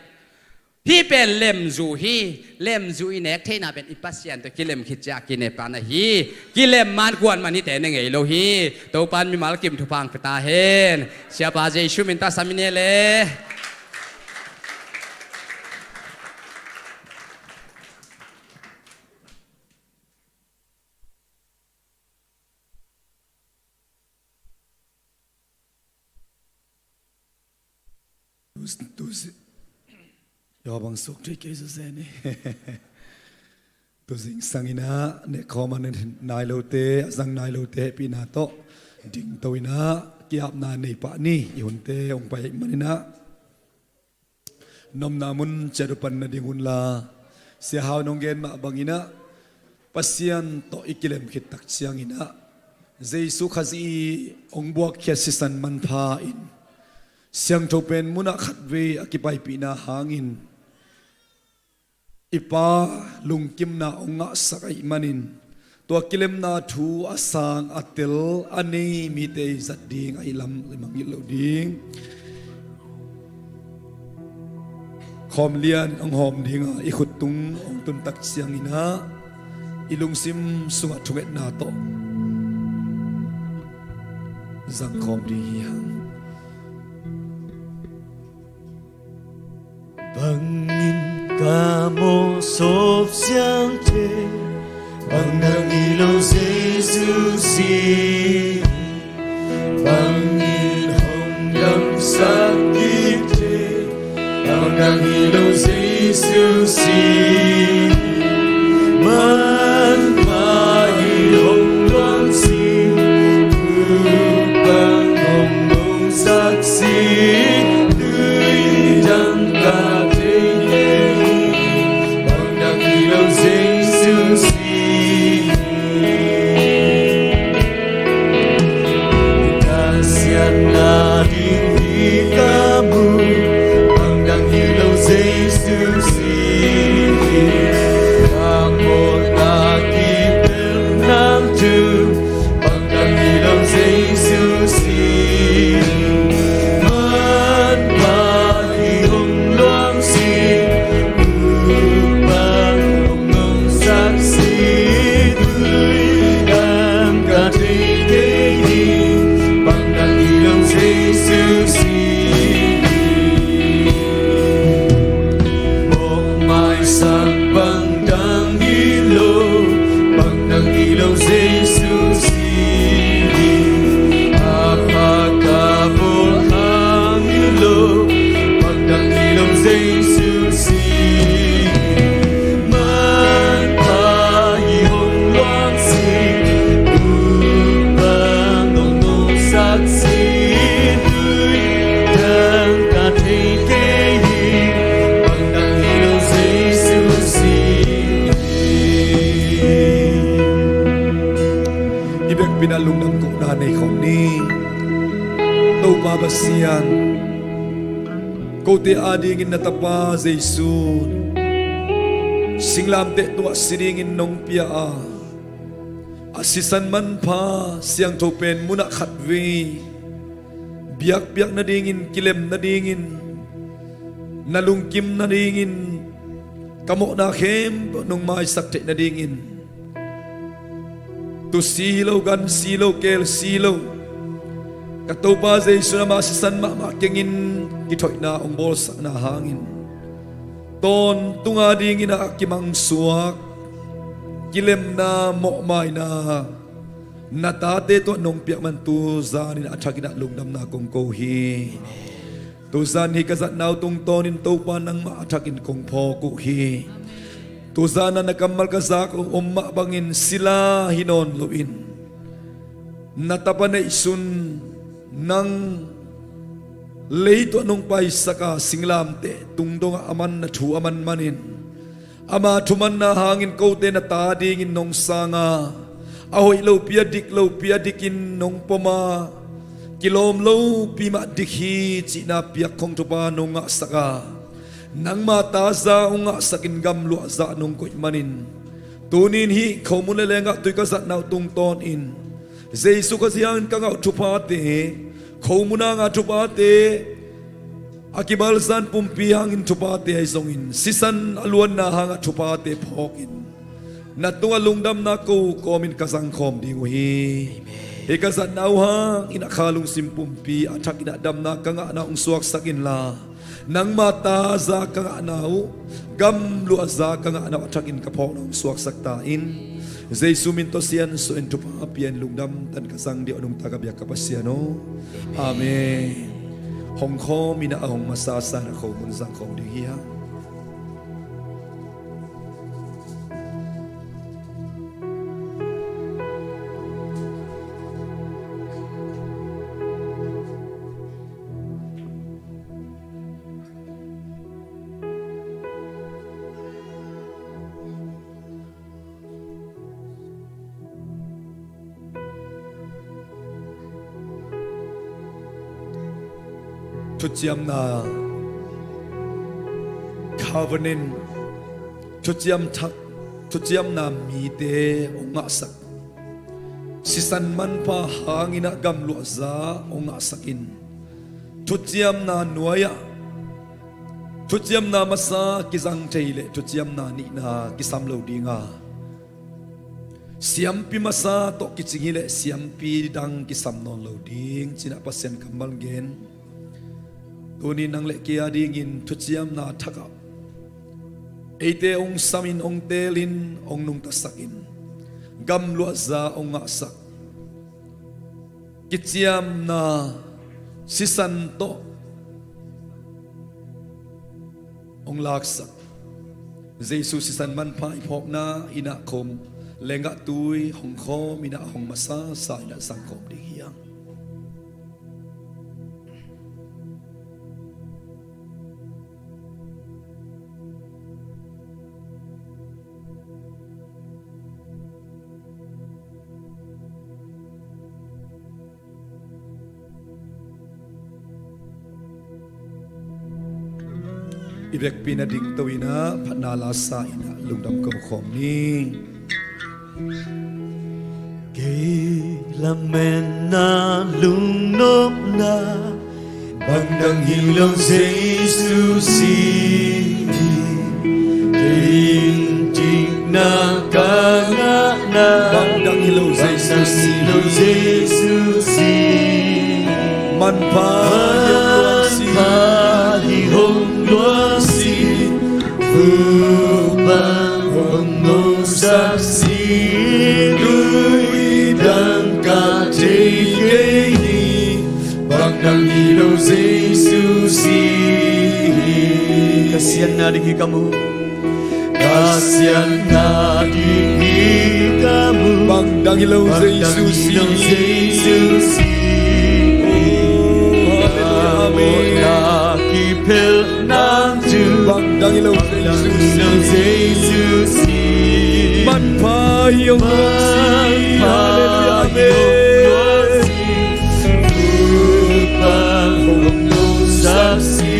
Hih pen lemzu hi. Lemzu i nek theihna pen i Pasian tawh kilem khit ciang a kine pan ahi. Kilem man kuan man hite ne ngei lo hi. Topa in mimal kim thupha hong pia ta hen. Siapa Jesu min tawh sam i ne le. Tu, tu, Tua bang suak thei kei zawzen hi. Tu zingsang in ah nekkhawm a nai lote, a zang nai lote hehpihna tawh dingto in ah ki-apna nei pah ni. I hunte hong pai ahih manin ah nopna mun ciat uh pan nading hun la, Sia Hau in hong gen mah bangin ah Pasian tawh i kilem khit tak ciangin ah Jesu Khazih i hong buakkhiat sisan manpha in siangtho pen munah khatvei a kipaipihna hangin i Pa lungkimna hong ngahsak ahih manin tua kilemna thu a sang a tel a nei mite i zat ding ahih lam i mangngilh loh ding. Khawm lian hong hawm dinga i khut tung hong tuntak ciangin ah i lungsim sungah thungetna tawh zangkhawm ding hi hang. Bangin ka mawhsawp siangthe, bang dang hi lo Jesu si. Bangin hong damsak dingte, bang dang hi lo Jesu si. Manpha hi hong luang si, upang hong ngongsak si. Tui dang ka thei kei, bang dang hi lo Jesu si. Ka siatna ding hi ka mu, bang dang hi lo Jesu si. Ka mawhna kipelh nang thu, bang dang hi lo Jesu si. Manpha hi hong luang si, upang hong ngongsak si. Tui dang ka thei kei hi, bang dang hi lo Jesu si. Mawhmaisak bang dang hi lo, bang dang hi lo Jesu si. A pha ka bawl hang hi lo, bang dang hi lo Jesu si. Manpha hi hong luang si, upang hong ngongsak si. Tui dang ka thei kei hi, bang dang hi lo Jesu si. Hih bekpin ah lungdam kohna nei khawm ni. Topa Pasian, kote adingin na Tapa Jesu singlamteh tungah si dingin nong pia a, a sisan manpha siangtho pen munah khatvei biakpiak nadingin, kilem nadingin, na lungkim nadingin, ka mawhna khempeuh nong maisak theih nadingin, tu si hi lo, gan si lo, keel si lo, ka Topa Jesu in ama sisan mahmah kengin kithoihna hong bawlsakna hangin tawntung adingin a kimangsuak kilemna, mawhmaina na tate tungah nong piak man tu zanin a thakin ah lungdamna kong ko hi. Tu zan hih ka zatna uh tungtawnin Topa nangmah a thakin kong phawk uh hi. Tu zan ah na kammal ka zak uh om mah bangin sila hi nawn loin, na Tapa neihsun nang lei tungah nong paisak a, singlamteh tung dongah a man na thu a man manin ama thumanna hangin kote na ta dingin nong sang a, a hoih lopi, a dik lopi, a dikin nong pom a, kilawm lopi mah dik hi cihna piak khong thupha nong ngahsak a, nangma taza hong ngahsakin gamluahza nong koih manin, tunin hih khomun le lenggah tui ka zatna uh tungtawnin Jesu Khazih hangin ka ngah uh thuphate, khomun hanga thuphate, a kibalzan pumpi hangin thuphate ahi zongin sisan a luanna hanga thuphate phawkin na tungah lungdamna ko kawmin ka zangkhawm ding uh hi. Hih ka zatna uh hangin a kha lungsim pumpi a thakin ah damna ka ngahna hong suaksak inla, nangma taza ka ngahna uh, gamluahza ka ngahna uh a thakin ka phawkna hong suaksak ta in. Jesu min tawh siansuah in thupha pia in lungdam tan ka zang dih uh, a nungta ka biak ka Pasian aw. Amen. Hong khawm in ah, a hong masasa in ah khomun zangkhawm ding hi hang. Thuciamna covenant, thuciam thak, thuciamna mite hong ngahsak. Sisan manpha hangin ah gamluahza hong ngahsak in, thuciamna nuai-ah thuciamna masa kizang thei leh thuciamna nihna kisam lo ding a, siampi masa tawh kicing hileh siampi dang kisam nawn lo ding ci-in ah Pasian kammal gen. Tuni nang le kei a dingin thuciamna thak ah eite hong samin, hong teelin, hong nungtasakin, gamluahza hong ngahsak, kiciamna sisan tawh hong laksak. Jesu sisan manpha i phawkna in ah khawm, lenggah tui hong khawm in ah hong masasa in ah zangkhawm ding hi hang. I vekpi-in ah dingto in ah phatna lasa in ah lungdam ko khawm ni. Kei lametna lungnopna bang dang hi lo Jesu si hi. Kei in thihna ka ngahna bang dang hi lo Jesu si hi. Jesu si hi. Manpha hi hong luang si. Manpha hi hong luang si. Vuk bang hong ngawsak si. Tui dang ka thei kei hi. Bang dang hi lo Jesu si hi. Ka siatna ding hi ka mu. Ka siatna ding hi ka mu. Bang dang hi lo Jesu si hi. Bang dang hi lo Jesu si hi. Oh, hallelujah, amen. Ka mawhna kiphelh nang thu. Bang dang hi lo Jesu si hi. Bang dang hi lo Jesu si hi. Manpha hi hong luang si. Manpha hi hong luang si. Hallelujah, amen. Vuk bang hong ngawsak si.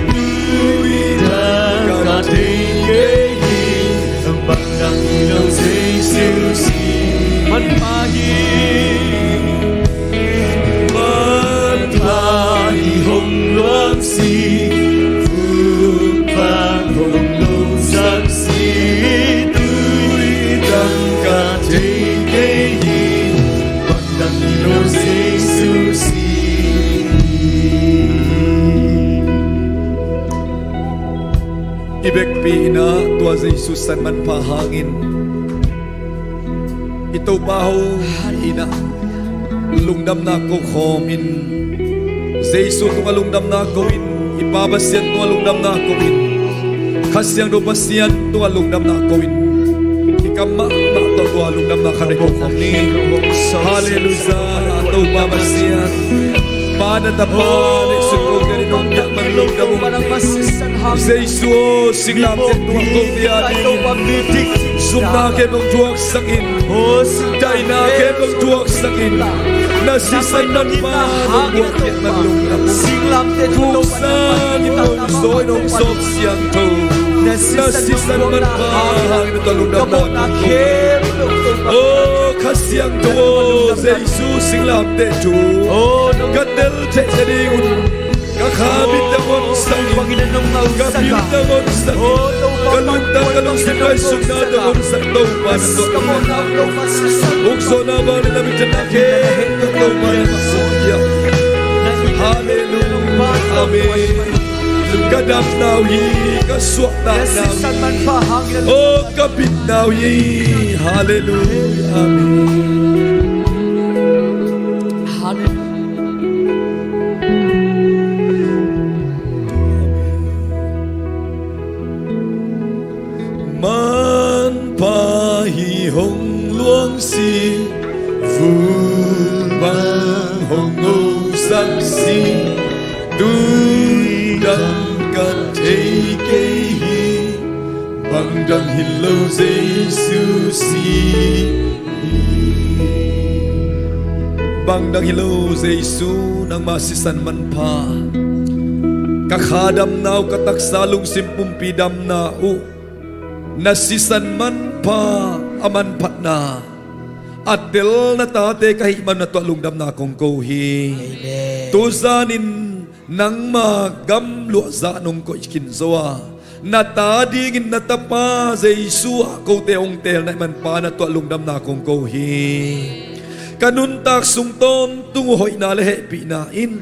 Tui dang ka thei kei hi. Bang dang hi lo Jesu si. Manpha hi. Manpha hi hong luang si. Vuk bang hong ngawsak si. Tui dang ka thei kei hi. Bang dang hi lo Jesu si. I vekpi-in ah tua Jesu sisan manpha hangin i Topa hong it in ah lungdamna ko khawmin, Jesu tungah lungdamna ko-in, i Pa Pasian tungah lungdamna ko-in, Kha Siangtho Pasian tungah lungdamna ko-in, i kam mahmah tawh tua lungdamna khat bek ko khawm ni. Halleluiah, Topa Pasian. Pa na tapa le sungkawte in hong piak man lungdam ung. Jesu aw, singlamteh tungah kote a dingin zumna khempeuh hong thuaksak in. Daihna khempeuh hong thuaksak in. Na sisan manpha hong thuak piak man lungdam ung. Hong sang in, hong zaw in, hong sawm siangtho. Na sisan manpha hangin na tawh lungdamna ko khawm. Aw Kha Siangtho aw, Jesu singlamteh thu ka tel theih nadingun ka kha bitte honsak in, ka pilna honsak in, ka lungtang ka lungsim ngaihsutnate honsak Topa na tawh. Hong zawhna vangliatna minthanna khempeuh Topa na tawh. Halleluiah. Amen. Ka damna uh hi, ka suahtakna uh hi. Aw ka bitna uh hi. Halleluiah. Amen. Halleluiah. Manpha hi hong luang si, vuk bang hong ngawsak si, tui dang ka thei kei hi, bang dang hi lo Jesu si hi. Bang dang hi lo Jesu, nangma sisan manpha. Ka kha damna uh, ka taksa lungsim pumpi damna uh, na sisan manpha a manphatna a tel na tate ka hih man na tuah lungdamna kong ko hi. Amen. Tuzanin nangma gamluahza nong koih khin zo a, na ta dingin na tapa Jesu ah kote hong teel na hih manpa na tuah lungdamna kong ko hi. Ka nuntak sung tawntung uh hoihna le hehpihna in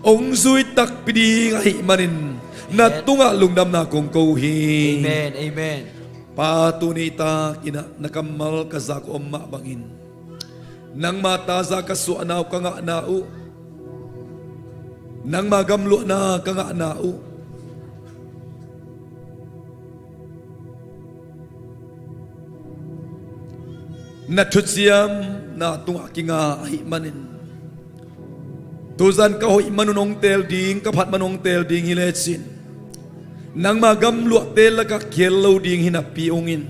hong zui takpi ding ahih manin na tungah lungdamna kong ko hi. Amen, amen. Pa, tuni tak in ah na kammal ka zak uh om mah bangin nangma ta zak ka suahna uh, ka ngahna uh, nangma gamluahna ka ngahna uh, na thuciamna tungah kinga ahih manin tuzan ka hoih man un hong teel ding, ka phat man un hong teel ding hi lecin nangma gamluahte lakah khel lo ding hi napi ung in,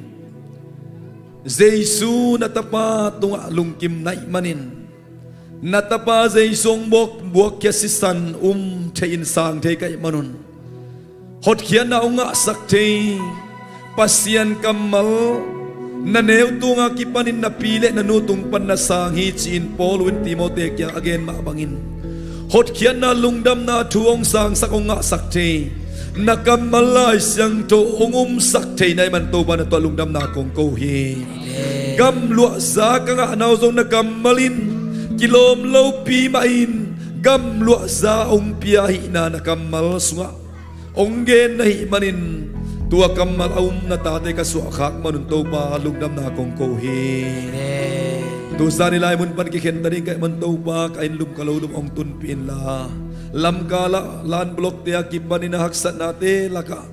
Jesu na tapa tungah lungkim na hih manin na tapa Jesu hong buak, buakkhiat sisan um thei in sang thei ka hih man un hotkhiatna hong ngahsak thei Pasian kammal na neu tunga kipanin na pi le na nu tung pan na sang hi ci-in Paul in Timote kiang a gen mah bangin hotkhiatna lungdamna thu hong sangsak hong ngahsak thei na kammal Lai Siangtho hong umsak thei na hih man Topa na tuah lungdamna kong ko hi. Amen. Gamluahza ka ngahna uh zong na kammal in kilawm lopi mah in gamluahza hong pia ahihna na kammal sungah hong gen na hih manin tua kammal a um na tate ka suahkhak man un Topa lungdamna kong ko hi. Amen. Tuzan i lai mun pan kikhen ta ding ka hih man Topa ka inn lum ka lo lum hong tunpih inla lamkal ah lan blockte a kipanin a haksatnate lakah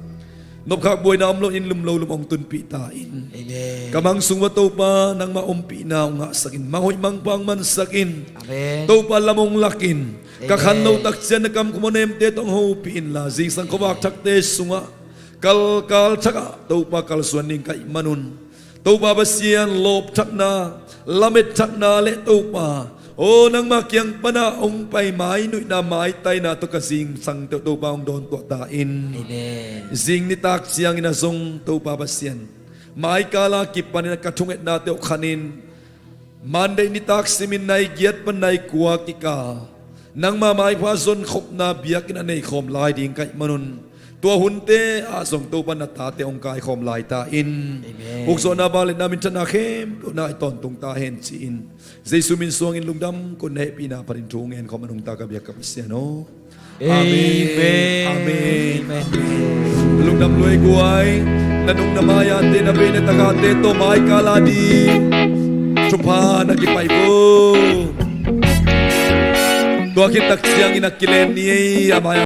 nopkhak buaina om lo in lum lo lum hong tunpih ta in. Amen. Ka mang sung uah Topa nangma ompihna hong ngahsak in, mang hoih mang pha hong mansak in. Amen. Topa lam hong lak in. Ka khan lo tak ciang na kam khum a nemte tawh hong hopih inla zingsang khuavak thakte sungah kalkal thakah Topa kalsuan ding ka hih man un Topa Pasian lawpthakna, lametthakna le Topa aw nangma kiang pana hong pai mai nuihna maitaina tawh ka zingsang teuh Topa hong dawntuah ta in. Amen. Zing nitak ciangin a zong Topa Pasian maikala kipanin a ka thungetna teuh khanin Monday nitak simin nai giat pan nai kua kikal nangma maipha zonkhopna biakinn a neikhawm lai ding ka hih man un tua hunte ah zong Topa na tate hong kaikhawm lai ta in. Amen. Ukzawhna bang le na minthanna khempeuh na i tawntung ta hen ci-in Jesu min suangin lungdam kun na hehpihna panin thu ngen khawm a nungta ka biak ka Pasian aw. Amen. Amen. Amen. Lungdam luai guai. Na nung na mai-ate na bei na takate tawh maikala ding thupha na kipai vo. Tua khit tak ciangin a kilen ni ei a mai